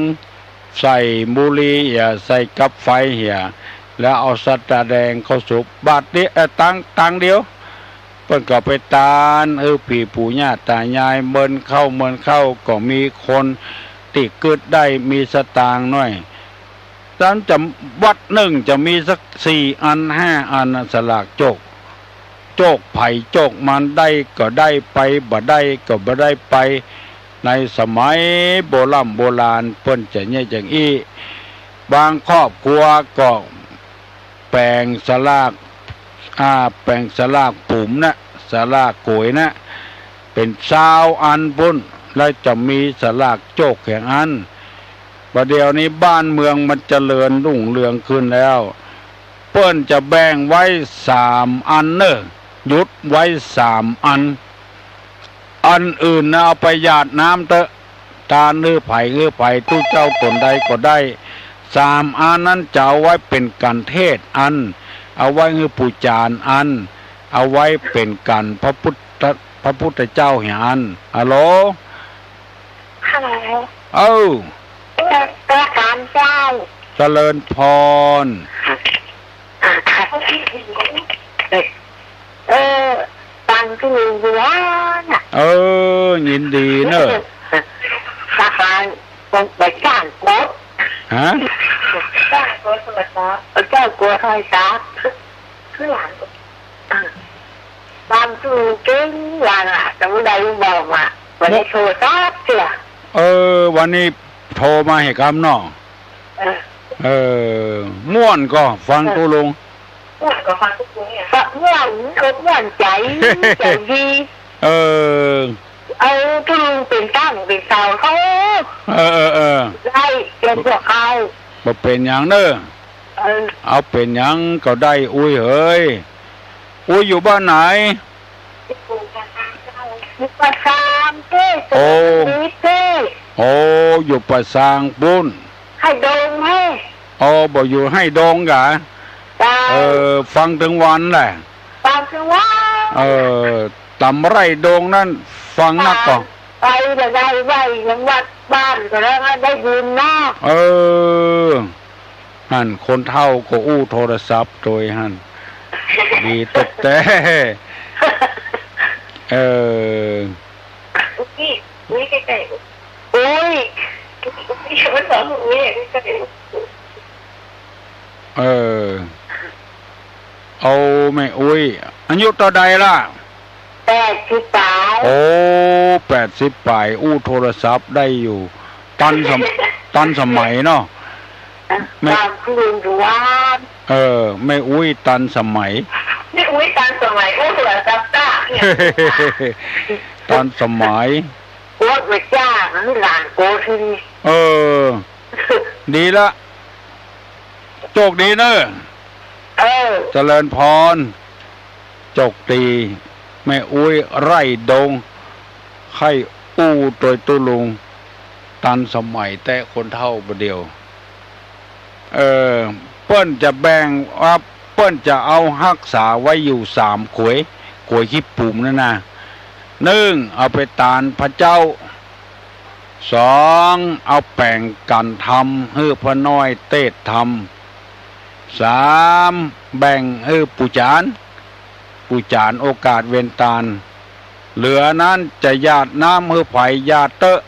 ใส่บุหรี่เหีย ใส่กับไฟเหีย แล้วเอาสตางค์แดงเข้าสุบ บาทเดียว เอ่อ ตังค์ ตังค์เดียว เปิ้นก็ไปตาน เออ ผีปู่ย่าต๋ายาย เมินเข้า เมินเข้า ก็มีคนตี้กึ๊ดได้ มีสตางค์หน้อย ตานจะ วัดนึ่งจะมีสักสี่อันห้าอันนะ สลากโจก โจกใผโจกมัน ได้ก็ได้ไป บ่ได้ก็บ่ได้ไป ในสมัยโบร่ำโบราณเปิ้นจะเยียะอย่างอี้ บางครอบครัวก็แป๋งสลาก อ่า แป๋งสลากปุ๋มนะ สลากก๋วยนะ เป๋นซาวอันปู้น แล้วจะมีสลากโจกแขงอัน บ่าเดี่ยวนี้บ้านเมืองมันเจริญรุ่งเรืองขึ้นแล้ว เปิ้นจะแบ่งไว้สามอันเน่อ หยุดไว้สามอัน อันอื่นนะเอาไปหยาดน้ำเต๊อะ ตานหื้อใผหื้อใผ ตุ๊เจ้าต๋นใดก็ได้ สามอันนั้นจะเอาไว้เป๋นกั๋นเทศน์อัน เอาไว้หื้อปู่จารย์อัน เอาไว้เป๋นกั๋นพระพุทธ พระพุทธเจ้าเหียอัน ฮัลโหล ฮัลโหล เอ้า เออ พระอาจารย์เจ้า เจริญพร เออ ฟังตี้ลุงอยู่ว่าน่ะ เออ ยินดีเน่อ พระอาจารย์ บ่จ้างโกรธ ฮะ บ่จ้างโกรธโทรศัพท์ บ่จ้างโกรธโทรศัพท์ คือหลาน บางทีเก่งอย่างอะ แต่บ่ได้บอกว่า บ่ได้โทรศัพท์เตื้อ เออ วันนี้โทรมาหื้อกำเนาะ เออ เออ ม่วนก่อ ฟังตุ๊ลุง ม่วนก่อ ฟังตุ๊ลุงเนี่ย ก็ม่วน ก็ม่วนใจ๋ ใจ๋ดี เออ เอาตุ๊ลุงเป๋นตั้งเป๋นเสาเขา เออ เออ เออ ได้เป๋นพวกเขา บ่เป๋นหยังเน่อ เออ เอาเป๋นหยังก็ได้ อุ๊ยเหย อุ๊ยอยู่บ้านไหน อยู่ป่าซางเจ้า โอ้ สุพรรณบุรีเจ้า โอ้ อยู่ป่าซางปู้น ไฮ่ดงเฮ้ย โอ้ บ่อยู่ไฮ่ดงกา เจ้า เออ ฟังตึงวันแหละ ฟังตึงวัน เออ ต๋ามไฮ่ดงนั้น ฟังนักก่อ ไปก็ได้ไหว้ยังวัดบ้านก็ได้ ได้บุญเนาะ เออ หั้นคนเฒ่าก็อู้โทรศัพท์โตยหั้น ดีตั๊ดแต๊ เออ อุ๊ย อุ๊ย ใก้ๆ อุ๊ย อุ๊ย มันบอกอุ๊ย ใก้ๆ เออ เอาแม่อุ๊ย อายุเต้าใดล่ะ แปดสิบป๋าย โอ้ แปดสิบป๋าย อู้โทรศัพท์ได้อยู่ ตันสม- ตันสมัยเนาะ แม่ ตามคืนอยู่บ้าน เออ แม่อุ๊ยตันสมัย แม่อุ๊ยตันสมัย อู้โทรศัพท์ได้เนี่ย ตันสมัย โอ๊ย ไม่จ้า มันหลานโกที เออ ดีละ โจคดีเน่อ เออ เจริญพร โจคดี แม่อุ๊ยไร่ดง ใค่อู้ตวยตุ๊ลุง ตันสมัยแต๊คนเฒ่าบ่าเดี่ยว เออ เปิ้นจะแบ่งว่า เปิ้นจะเอาฮักษาไว้อยู่สามขวย ขวยขี้ปุ๋มนั่นนะ นึ่ง เอาไปตานพระเจ้า สอง เอาแป๋งกั๋นธรรม หื้อพระน้อยเตสน์ธรรม สาม แบ่งหื้อปู่จ๋ารย์ ปู่จ๋ารย์โอกาสเวนตาน เหลือนั้นจะหยาดน้ำหื้อใผหยาดเต๊อะ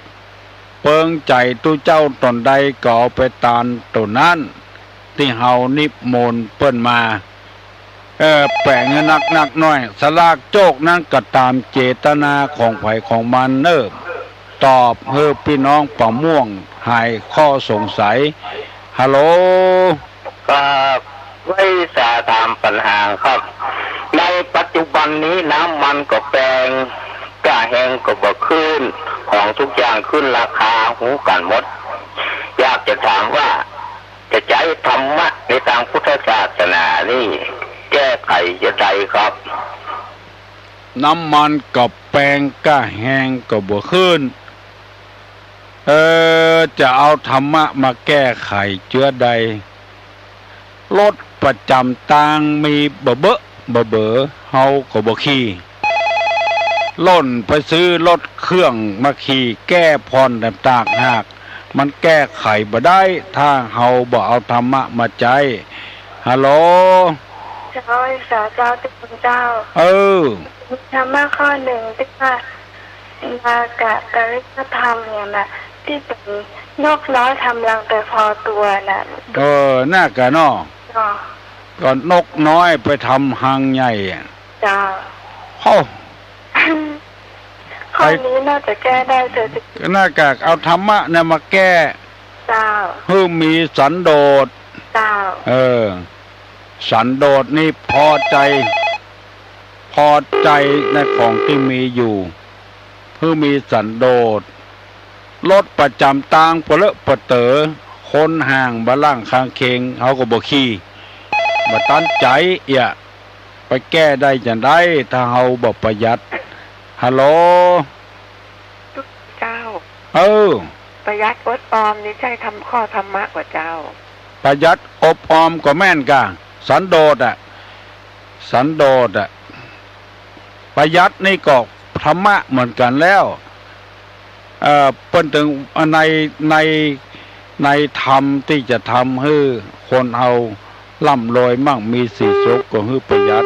เปิงใจ๋ตุ๊เจ้าต๋นใดก็เอาไปตานต๋นนั้น ตี้เฮานิมนต์เปิ้นมา เออ แป๋งหื้อนักๆ หน้อย สลากโจคนั้นก็ต๋ามเจตนาของใผของมันเน่อ ตอบหื้อปี้น้องป่าม่วงหายข้อสงสัย ฮัลโหล ครับ ไหว้สาถามปัญหาครับ ในปัจจุบันนี้น้ำมันก็แปง ก้าแฮงก็บ่ขึ้น ของทุกอย่างขึ้นราคาฮู้กั๋นหมด อยากจะถามว่า จะใจ๊ธรรมะในตางพุทธศาสนานี่ แก้ไขจะใดครับ น้ำมันก็แปง ก้าแฮงก็บ่ขึ้น เออ จะเอาธรรมะมาแก้ไขเจื้อใด รถประจ๋ำตางมีบ่เบอะบ่เบ๋อ เฮาก็บ่ขี่ ล่นไปซื้อรถเครื่องมาขี่แก้ผ่อนแหมต่างหาก มันแก้ไขบ่ได้ ถ้าเฮาบ่เอาธรรมะมาใจ๊ ฮัลโหล เจ้า สาเจ้า เจ้า เออ มีธรรมะข้อนึ่งตี้ว่า นากะกริยธรรมเนี่ยนะ ตี้เป๋นนกน้อยทำรังแต่พอตั๋วน่ะ เออ นากะเนาะ เนาะ ก็นกน้อยไปทำฮังใหญ่อะ เจ้า โอ้ ข้อนี้น่าจะแก้ได้เถอะ นากะเอาธรรมะเนี่ยมาแก้ เจ้า หื้อมีสันโดษ เจ้า เออ สันโดษนี่พอใจ๋ พอใจ๋ในของตี้มีอยู่ หื้อมีสันโดษ รถประจ๋ำตางปะเลอะปะเต๋อ คนห่างบ่าล่างข้างเคียง เฮาก็บ่ขี่ บ่ตันใจ๋เอีย ไปแก้ได้จะใด ถ้าเฮาบ่ประหยัด ฮัลโหล เจ้า เออ ประหยัดอดออมนี่ใจ้ธรรมะ ข้อธรรมะก่อเจ้า ประหยัดอดออมก็แม่นก่ะ สันโดษอะ สันโดษอะ ประหยัดนี่ก็ธรรมะเหมือนกั๋นแล้ว เอ่อ เปิ้นตึง ใน ใน ในธรรมตี้จะทำหื้อคนเฮาร่ำรวยมั่งมีสีสุขก็หื้อประหยัด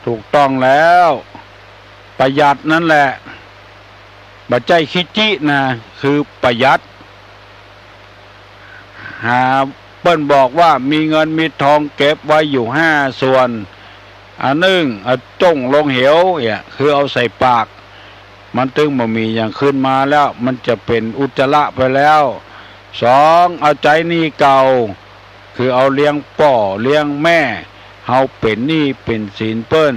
ถูกต้องแล้ว ประหยัดนั้นแหละ บ่ใจ้ขี้จี้นะ คือประหยัด หา เปิ้นบอกว่ามีเงินมีทองเก็บไว้อยู่ห้าส่วน อันนึ่ง เอาจ้งลงเหว เนี่ย คือเอาใส่ปาก มันตึงบ่มีหยังขึ้นมาแล้ว มันจะเป๋นอุจจาระไปแล้ว สอง เอาใจ๊หนี้เก่า คือเอาเลี้ยงป้อเลี้ยงแม่ เฮาเป๋นหนี้เป๋นสินเปิ้น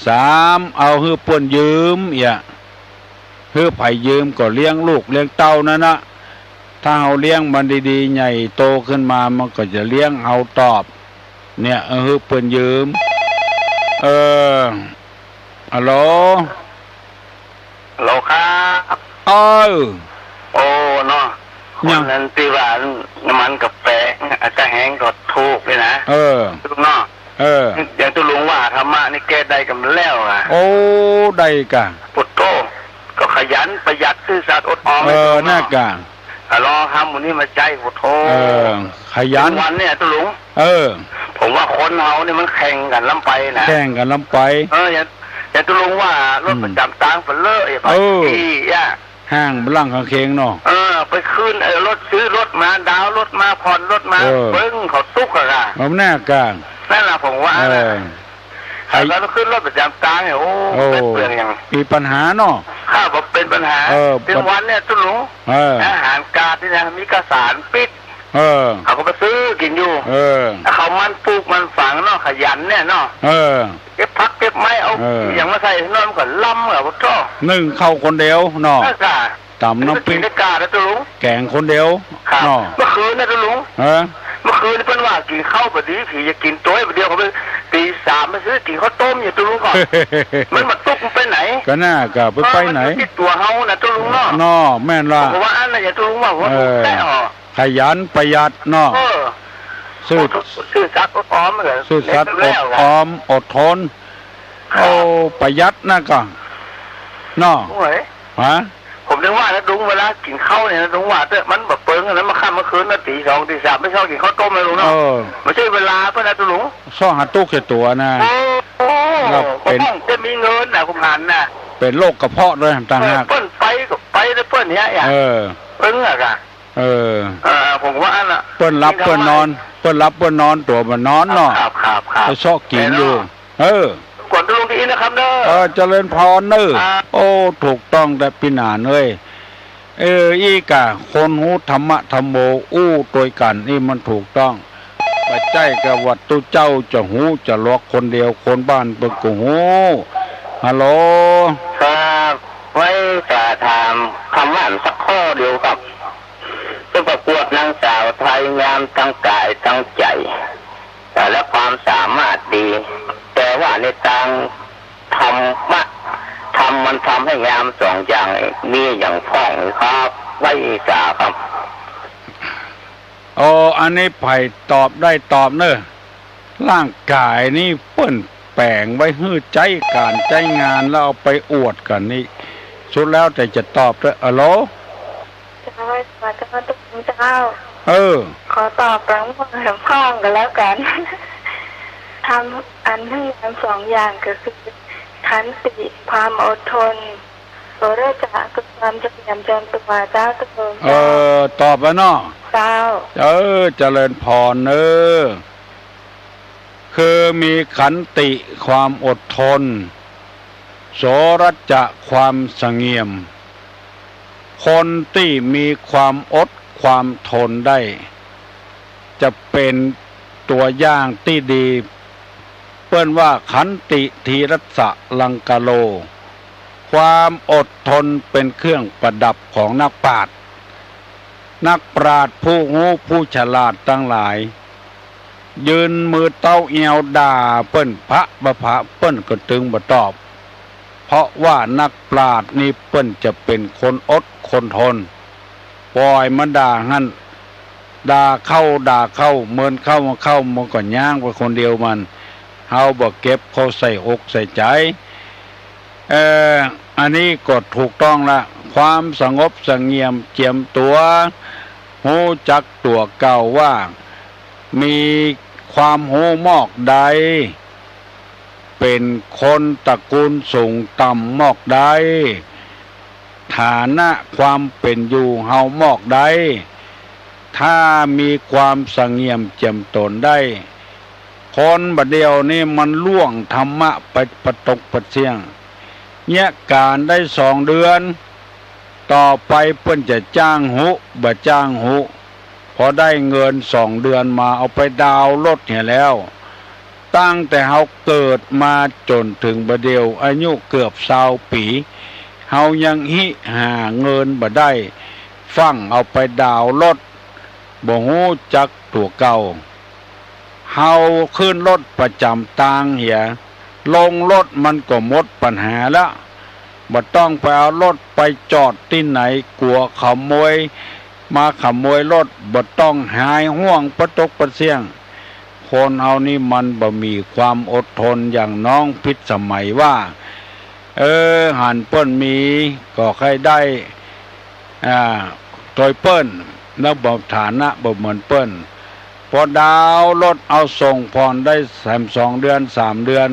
สาม เอาหื้อเปิ้นยืม เนี่ย หื้อใผยืมก็เลี้ยงลูกเลี้ยงเต้านั่นนะ ถ้าเฮาเลี้ยงมันดีๆ ใหญ่โตขึ้นมา มันก็จะเลี้ยงเฮาตอบ เนี่ย เออ หื้อเปิ้นยืม เออ ฮัลโหล ฮัลโหลครับ เออ โอ้ เนาะ ยัง คนนั้นตี้ว่าน้ำมันก็แปง ก้าแฮงก็ถูกนี่นะ เออ เนาะ เออ อย่างตุ๊ลุงว่าธรรมะนี่แก้ได้กั๋นแล้วอะ โอ้ ได้ก่ะ ปุถโธ ก็ขยันประหยัดซื่อสัตย์อดออม เออ ไว้ก่อนเนาะ น่ากะ อ่ะ ลองทำหมู่นี้มาใจ๊ ปุถโธ เออ ขยัน วันเนี่ยตุ๊ลุง เออ ผมว่าคนเฮานี่มันแข่งกั๋นล้ำไปนะ แข่งกั๋นล้ำไป เออ อย่าง อย่างตุ๊ลุงว่ารถ อืม ประจ๋ำตางไปเลย เออ ไปขี่อะ ห้างบ่าล่างข้างเคียงเนาะ เออ ไปคืน เออ รถ ซื้อรถมา ดาวน์รถมา ผ่อนรถมา เออ เปิ้งเขาตุ๊กข์อะค่ะ เอาหน้ากะ นั่นแหละผมว่า เออ นะ ใคร แล้วก็ขึ้นรถประจ๋ำตางเนี่ย โอ้ โอ้ เปลืองอย่าง มีปัญหาเนาะ ค่ะ บ่เป๋นปัญหา เออ เป๋นวันเนี่ยตุ๊ลุง เออ อาหารกาดนี่นะ มีกระสานปิด เออ เขาก็ไปซื้อกิ๋นอยู่ เออ แล้วเขามันปลูกมันฝังเนาะ ขยันเนี่ยเนาะ เออ เก็บผักเก็บไม้ เอา เออ อย่างมาใส่น้อยมันก็ล้ำอะ ปุถโธ นึ่งข้าวคนเดียวเนาะ นั่นกะ ต๋ำน้ำพริก กิ๋นในกาดนะตุ๊ลุง แก๋งคนเดียว ครับ เนาะ เมื่อคืนนะตุ๊ลุง ฮะ เมื่อ คืนเปิ้นว่ากิ๋นข้าวบ่ดี ผีจะกิ๋นตวย บ่าเดี่ยวก็ไป ตี๋สามไปซื้อกิ๋นข้าวต้มอยู่ ตุ๊ลุงก่อน มันบ่ตุ๊กมันไปไหน ก็น่า ก็ไป เออ ไปไหน มันอยู่ตี้ตั๋วเฮาน่ะ ตุ๊ลุงเนาะ เนาะ แม่นละ ผมว่าอันนั้นอย่า ตุ๊ลุงว่า ผมว่า เออ ถูกแท้อ๋อ ขยันประหยัดเนาะ เออ ซื่อ ซื่อสัตย์อดออมเหรอ ซื่อสัตย์อดออม อดทน ครับ โอ้ ประหยัดนะก็ เนาะ โอ้ย ฮะ ผมนึกว่านะ ตุ๊ลุง เวลากิ๋นข้าวเนี่ยนะ ตุ๊ลุง ว่าเต๊อะ มันบ่เปิงอะนะ มาค่ำมาคืนนะ ตี๋สอง ตี๋สาม ไปชอบกิ๋นข้าวต้มนะ ตุ๊ลุงเนาะ เออ บ่ใจ้เวลาเปิ้นนะ ตุ๊ลุง ซ้อหาตุ๊กข์แก่ตั๋วนะ โอ้ แล้วเป๋น ผมจะมีเงินนะ ผมหันนะ เป๋นโรคกระเพาะด้วยต่างหาก เออ เปิ้นไปก็ไปแล้วเปิ้นเนี่ย เออ เปิ้นอะกะ เออ เออ ผมว่าอันน่ะ เปิ้นหลับเปิ้นนอน เปิ้นหลับเปิ้นนอน ตั๋วบ่นอนเนาะ ครับ ครับ ครับ ไปซ้อกิ๋นอยู่ เออ ก่อนจะลงที่อินนะครับเด้อ เออ เจริญพรเน้อ ครับ โอ้ ถูกต้องแต๊ปี้หนานเอ้ย เออ อี้กะ คนฮู้ธรรมะธัมโม อู้ตวยกั๋น อี้มันถูกต้อง บ่ใจ้กะว่าตุ๊เจ้าจะฮู้จะหลอกคนเดียว คนบ้านเปิ้นก็ฮู้ ฮัลโหล ครับ ไว้จะถามคำถามสักข้อเดียวครับ จะประกวดนางสาวไทยงามทั้งกายทั้งใจ๋ และความสามารถดี แต่ว่าในตางธรรมะ ธรรมมันทำให้งามสองอย่าง มีอย่างพ่องครับ ไว้สาครับ โอ้ อันนี้ใผตอบได้ตอบเน้อ ร่างกายนี่เปิ้นแป๋งไว้หื้อใจ๊ก๋านใจ๊งาน แล้วเอาไปอวดกั๋นนี่ สุดแล้วแต่จะตอบเต๊อะ ฮัลโหล เจ้า ขอโทษเจ้า เออ ขอตอบตางพ่องกั๋นแล้วกั๋น ธรรมอันหื้องามสองอย่างก็คือ ขันติ ความอดทน โสรจะ คือความเสงี่ยมเจียมตั๋ว เจ้า เจ้า เออ ตอบแล้วเนาะ เจ้า เออ เจริญพรเน้อ คือมีขันติ ความอดทน โสรจะ ความเสงี่ยม คนตี้มีความอดความทนได้ จะเป๋นตั๋วอย่างตี้ดี เปิ้นว่า ขันติ ธีรสสะลังกะโล ความอดทนเป๋นเครื่องประดับของนักปราชญ์ นักปราชญ์ผู้ฮู้ผู้ฉลาดตังหลาย ยืนมือเต๊าแอวด่าเปิ้นพะบ่าผะ เปิ้นก็ตึงบ่ตอบ เพราะว่านักปราชญ์นี่เปิ้นจะเป๋นคนอดคนทน ป่อยมันด่าหั้น ด่าเข้าด่าเข้า เมินเข้ามาเข้า มันก็ย้างไปคนเดียวมัน เฮาบ่เก็บเข้าใส่อกใส่ใจ๋ เอ่อ อันนี้ก็ถูกต้องละ ความสงบเสงี่ยมเจียมตั๋ว ฮู้จักตั๋วเก่าว่า มีความฮู้มอกใด เป๋นคนตระกูลสูงต่ำมอกใด ฐานะความเป๋นอยู่เฮามอกใด ถ้ามีความเสงี่ยมเจียมต๋นได้ คนบ่าเดี่ยวนี้มันล่วงธรรมะไปปะตกปะเสี้ยง เยียะก๋านได้สองเดือน ต่อไปเปิ้นจะจ้างฮุ บ่จ้างฮุ พอได้เงินสองเดือนมาเอาไปดาวน์รถเหียแล้ว ตั้งแต่เฮาเกิดมาจ๋นเถิงบ่าเดี่ยวอายุเกือบซาวปี๋ เฮายังหิหาเงินบ่ได้ ฟั่งเอาไปดาวน์รถ บ่ฮู้จักตั๋วเก่า เฮาขึ้นรถประจ๋ำตางเหีย ลงรถมันก็หมดปัญหาละ บ่ต้องไปเอารถไปจอดตี้ไหน กั๋วขโมยมาขโมยรถ บ่ต้องหายห่วงปะตกปะเสี้ยง คนเฮานี่มันบ่มีความอดทนอย่างน้องพิสมัยว่า เออ หันเปิ้นมีก็ใค่ได้ อ่า ตวยเปิ้น แล้วบ่ฐานะบ่เหมือนเปิ้น ปอดาวน์รถเอาส่งผ่อนได้แหมสองเดือนสามเดือน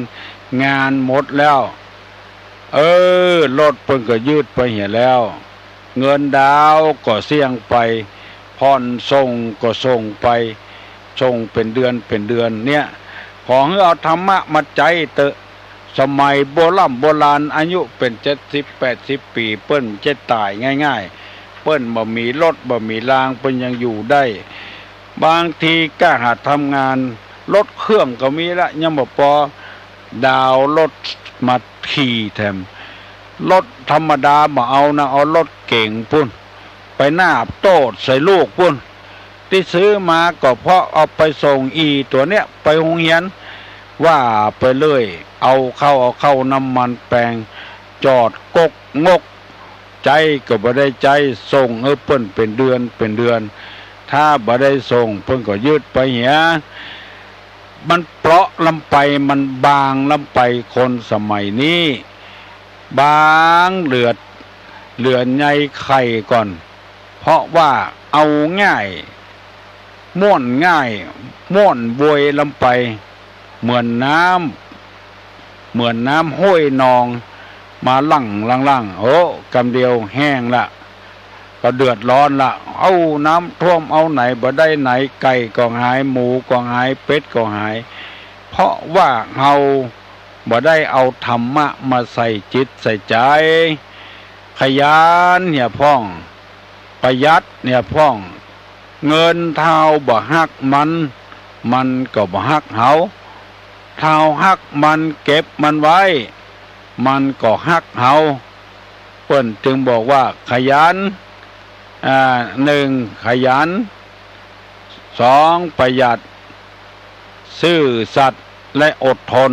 งานหมดแล้ว เออ รถเปิ้นก็ยืดไปเหียแล้ว เงินดาวน์ก็เสี้ยงไป ผ่อนส่งก็ส่งไป ส่งเป๋นเดือนเป๋นเดือนเนี่ย ขอหื้อเอาธรรมะมาใจ๊เต๊อะ สมัยโบร่ำโบราณ อายุเป๋นเจ็ดสิบแปดสิบปี๋ เปิ้นบ่ใจ้ต๋ายง่ายๆ เปิ้นบ่มีรถบ่มีราง เปิ้นยังอยู่ได้ บางทีก้าหาทำงาน รถเครื่องก็มีละ ยังบ่ปอ ดาวน์รถมาขี่แถม รถธรรมดาบ่เอานะ เอารถเก๋งปู้น ไปนาบโต้ษใส่ลูกปู้น ตี้ซื้อมาก็เพราะเอาไปส่งอี่ตั๋วเนี้ยไปโฮงเฮียน ว่าไปเรื่อย เอาเข้า เอาเข้าน้ำมันแปง จอดก๊กงก ใจ๊ก็บ่ได้ใจ๊ ส่งหื้อเปิ้นเป๋นเดือนเป๋นเดือน ถ้าบ่ได้ส่งเปิ้นก็ยึดไปเหีย มันเปราะล้ำไป มันบางล้ำไป คนสมัยนี้ บางเหลือ เหลือใยไข่ก่อน เพราะว่าเอาง่าย ม่วนง่าย ม่วนโวยล้ำไป เหมือนน้ำ เหมือนน้ำห้วยนอง มาหลั่งหลั่งหลั่ง โอ้ กำเดียวแห้งละ ก็เดือดร้อนละ เอาน้ำท่วมเอาไหนบ่ได้ไหน ไก่ก็หาย หมูก็หาย เป็ดก็หาย เพราะว่าเฮาบ่ได้เอาธรรมะมาใส่จิตใส่ใจ๋ ขยันเหียพ่อง ประหยัดเหียพ่อง เงินถ้าเฮาบ่ฮักมัน มันก็บ่ฮักเฮา ถ้าเฮาฮักมัน เก็บมันไว้ มันก็ฮักเฮา เปิ้นจึงบอกว่าขยัน อ่า หนึ่ง ขยัน สอง ประหยัด ซื่อสัตย์ และอดทน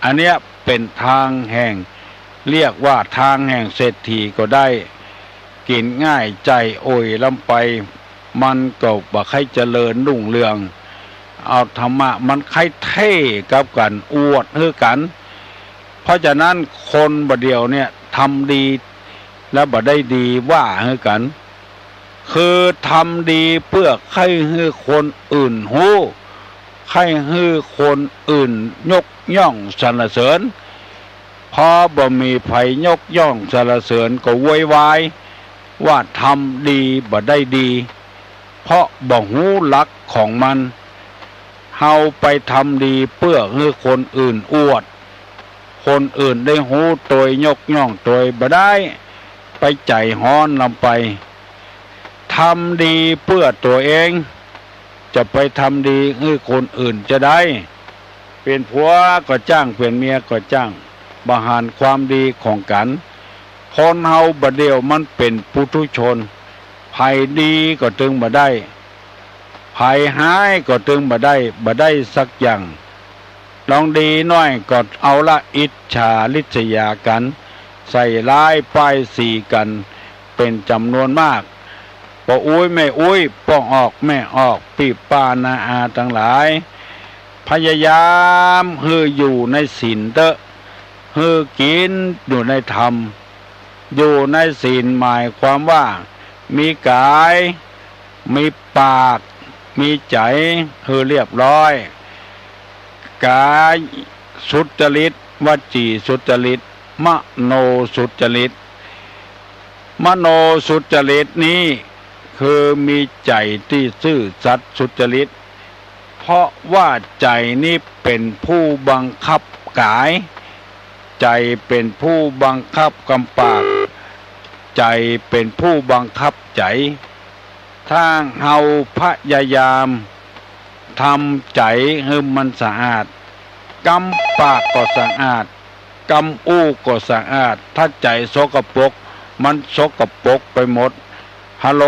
อันเนี้ยเป๋นตางแห่ง เรียกว่าตางแห่งเศรษฐีก็ได้ กิ๋นง่ายใจ๋อ่อยล้ำไป มันก็บ่ใค่เจริญรุ่งเรือง เอาธรรมะมันใค่เท่กับกั๋น อวดหื้อกั๋น เพราะฉะนั้นคนบ่าเดี่ยวเนี่ยทำดีแล้วบ่ได้ดีว่าหื้อกั๋น คือทำดีเปื้อใค่หื้อคนอื่นฮู้ ใค่หื้อคนอื่นยกย่องสรรเสริญ พอบ่มีใผยกย่องสรรเสริญก็โวยวายว่าทำดีบ่ได้ดี เพราะบ่ฮู้หลักของมัน เฮาไปทำดีเปื้อหื้อคนอื่นอวด คนอื่นได้ฮู้ตวยยกย่องตวยบ่ได้ ไปใจ๋ฮ้อนล้ำไป ทำดีเปื้อตั๋วเอง จะไปทำดีหื้อคนอื่นจาใด เป๋นผัวก็จ้าง เป๋นเมียก็จ้าง บ่หันความดีของกั๋น คนเฮาบ่าเดี่ยวมันเป๋นปุถุชน ใผดีก็ตึงบ่ได้ ใผฮ้ายก็ตึงบ่ได้ บ่ได้สักอย่าง ลองดีหน้อยก็เอาละอิจฉาริษยากั๋น ใส่ร้ายป้ายสีกั๋นเป๋นจ๋ำนวนมาก ป้ออุ๊ยแม่อุ๊ย ป้อออกแม่ออก ปี้ป้าน้าอาตังหลาย พยายามหื้ออยู่ในศีลเต๊อะ หื้อกิ๋นอยู่ในธรรม อยู่ในศีลหมายความว่า มีก๋าย มีปาก มีใจ๋ หื้อเรียบร้อย ก๋ายสุจริต วจีสุจริต มโนสุจริต มโนสุจริตนี้คือมีใจ๋ตี้ซื่อสัตย์สุจริต เพราะว่าใจ๋นี้เป๋นผู้บังคับก๋าย ใจ๋เป๋นผู้บังคับกำปาก ใจ๋เป๋นผู้บังคับใจ๋ ถ้าเฮาพยายามทำใจ๋หื้อมันสะอาด กำปากก็สะอาด กำอู้ก็สะอาด ถ้าใจ๋สกปรก มันสกปรกไปหมด ฮัลโหล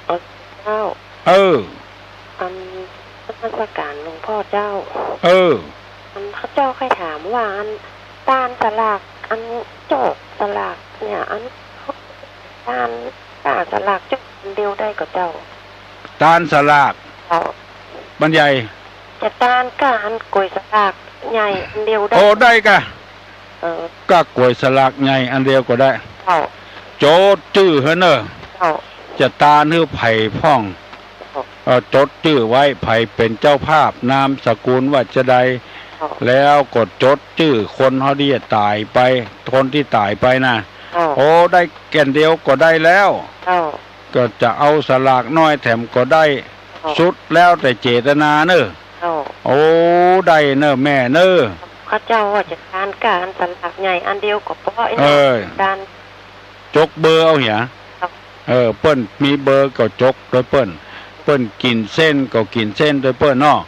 เออ เจ้า เออ อันนมัสก๋านหลวงป้อเจ้า เออ อันข้าเจ้าใค่ถามว่า อันตานสลาก อันโจ๊กสลากเนี่ย อันตาน ตานสลากโจ๊กอันเดียวได้ก่อเจ้า ตานสลาก เจ้า มันใหญ่ จะตานก้าอันก๋วยสลากใหญ่อันเดียวได้ โอ้ ได้ก่ะ เออ ก้ากวยสลากใหญ่อันเดียวก็ได้ เจ้า จดจื้อหื้อเน่อ เจ้า จะตานหื้อใผพ่อง เจ้า เอ่อ จดจื้อไว้ ใผเป๋นเจ้าภาพ นามสกุลว่าจาใด เจ้า แล้วก็จดจื้อคนเฮาตี้ต๋ายไป คนตี้ต๋ายไปนะ เจ้า โอ้ ได้แก่นเดียวก็ได้แล้ว เจ้า ก็จะเอาสลากน้อยแถมก็ได้ เจ้า สุดแล้วแต่เจตนาเน่อ เจ้า โอ้ ได้เน่อแม่เน่อ ข้าเจ้าว่าจะตานก้าอันสลากใหญ่อันเดียวก็ปอ เออ ตาน จกเบอร์เอาเหีย เจ้า เออ เปิ้นมีเบอร์ก็จกตวยเปิ้น เปิ้นกิ๋นเส้นก็กิ๋นเส้นตวยเปิ้นเนาะ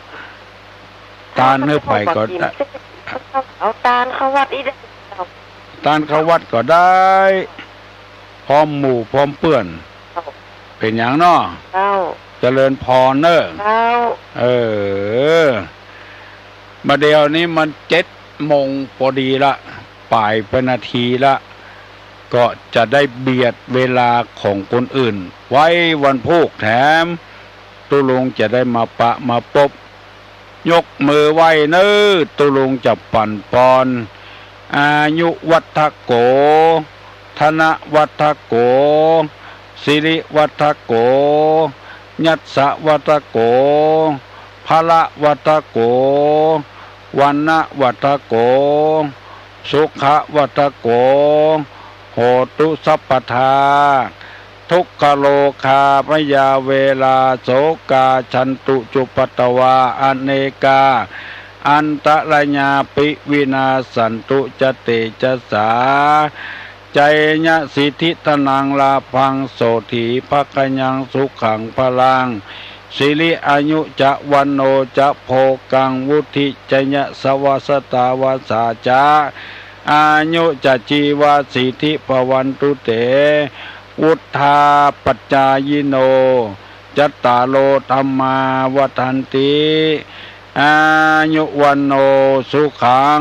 ตานหื้อใผก็ได้ เอาตานเข้าวัดอี้ได้ ตานเข้าวัดก็ได้ พร้อมหมู่พร้อมเปื้อน เจ้า เป๋นหยังเนาะ เจ้า เจริญพรเน่อ เจ้า เออ บ่าเดี่ยวนี้มันเจ็ดโมงปอดีละ ป๋ายไปนาทีละ ก็จะได้เบียดเวลาของคนอื่น ไหว้วันพูกแถม ตุ๊ลุงจะได้มาปะมาปบ ยกมือไหว้เน่อ ตุ๊ลุงจะปั๋นปอน อายุวัฑโข ธนวัฑโข สิริวัฑโข ยัสสวัฑโข พละวัฑโข วรรณวัฑโข สุขวัฑโข โหตุสัพพทา ทุกขโรคาพยาเวรา โสกา ฉันตุ จุปปตวา อเนกา อันตรายาปิ วินาสสันตุ จะเตจะสา ชัยยะสิทธิ ธนัง ลาภัง โสตถี ภะคะยัง สุขัง พลัง สิริ อายุ จะ วัณโณ จะ โภคัง วุฑฒิ จะ ยะสะวะ สะตา วะสา จะ อายุ จะ จีวะ สิทธิ ภะวันตุ เต วุฑฒา ปัจจายิโน จัตตาโร ธัมมา วัฑฒันติ อายุ วัณโณ สุขัง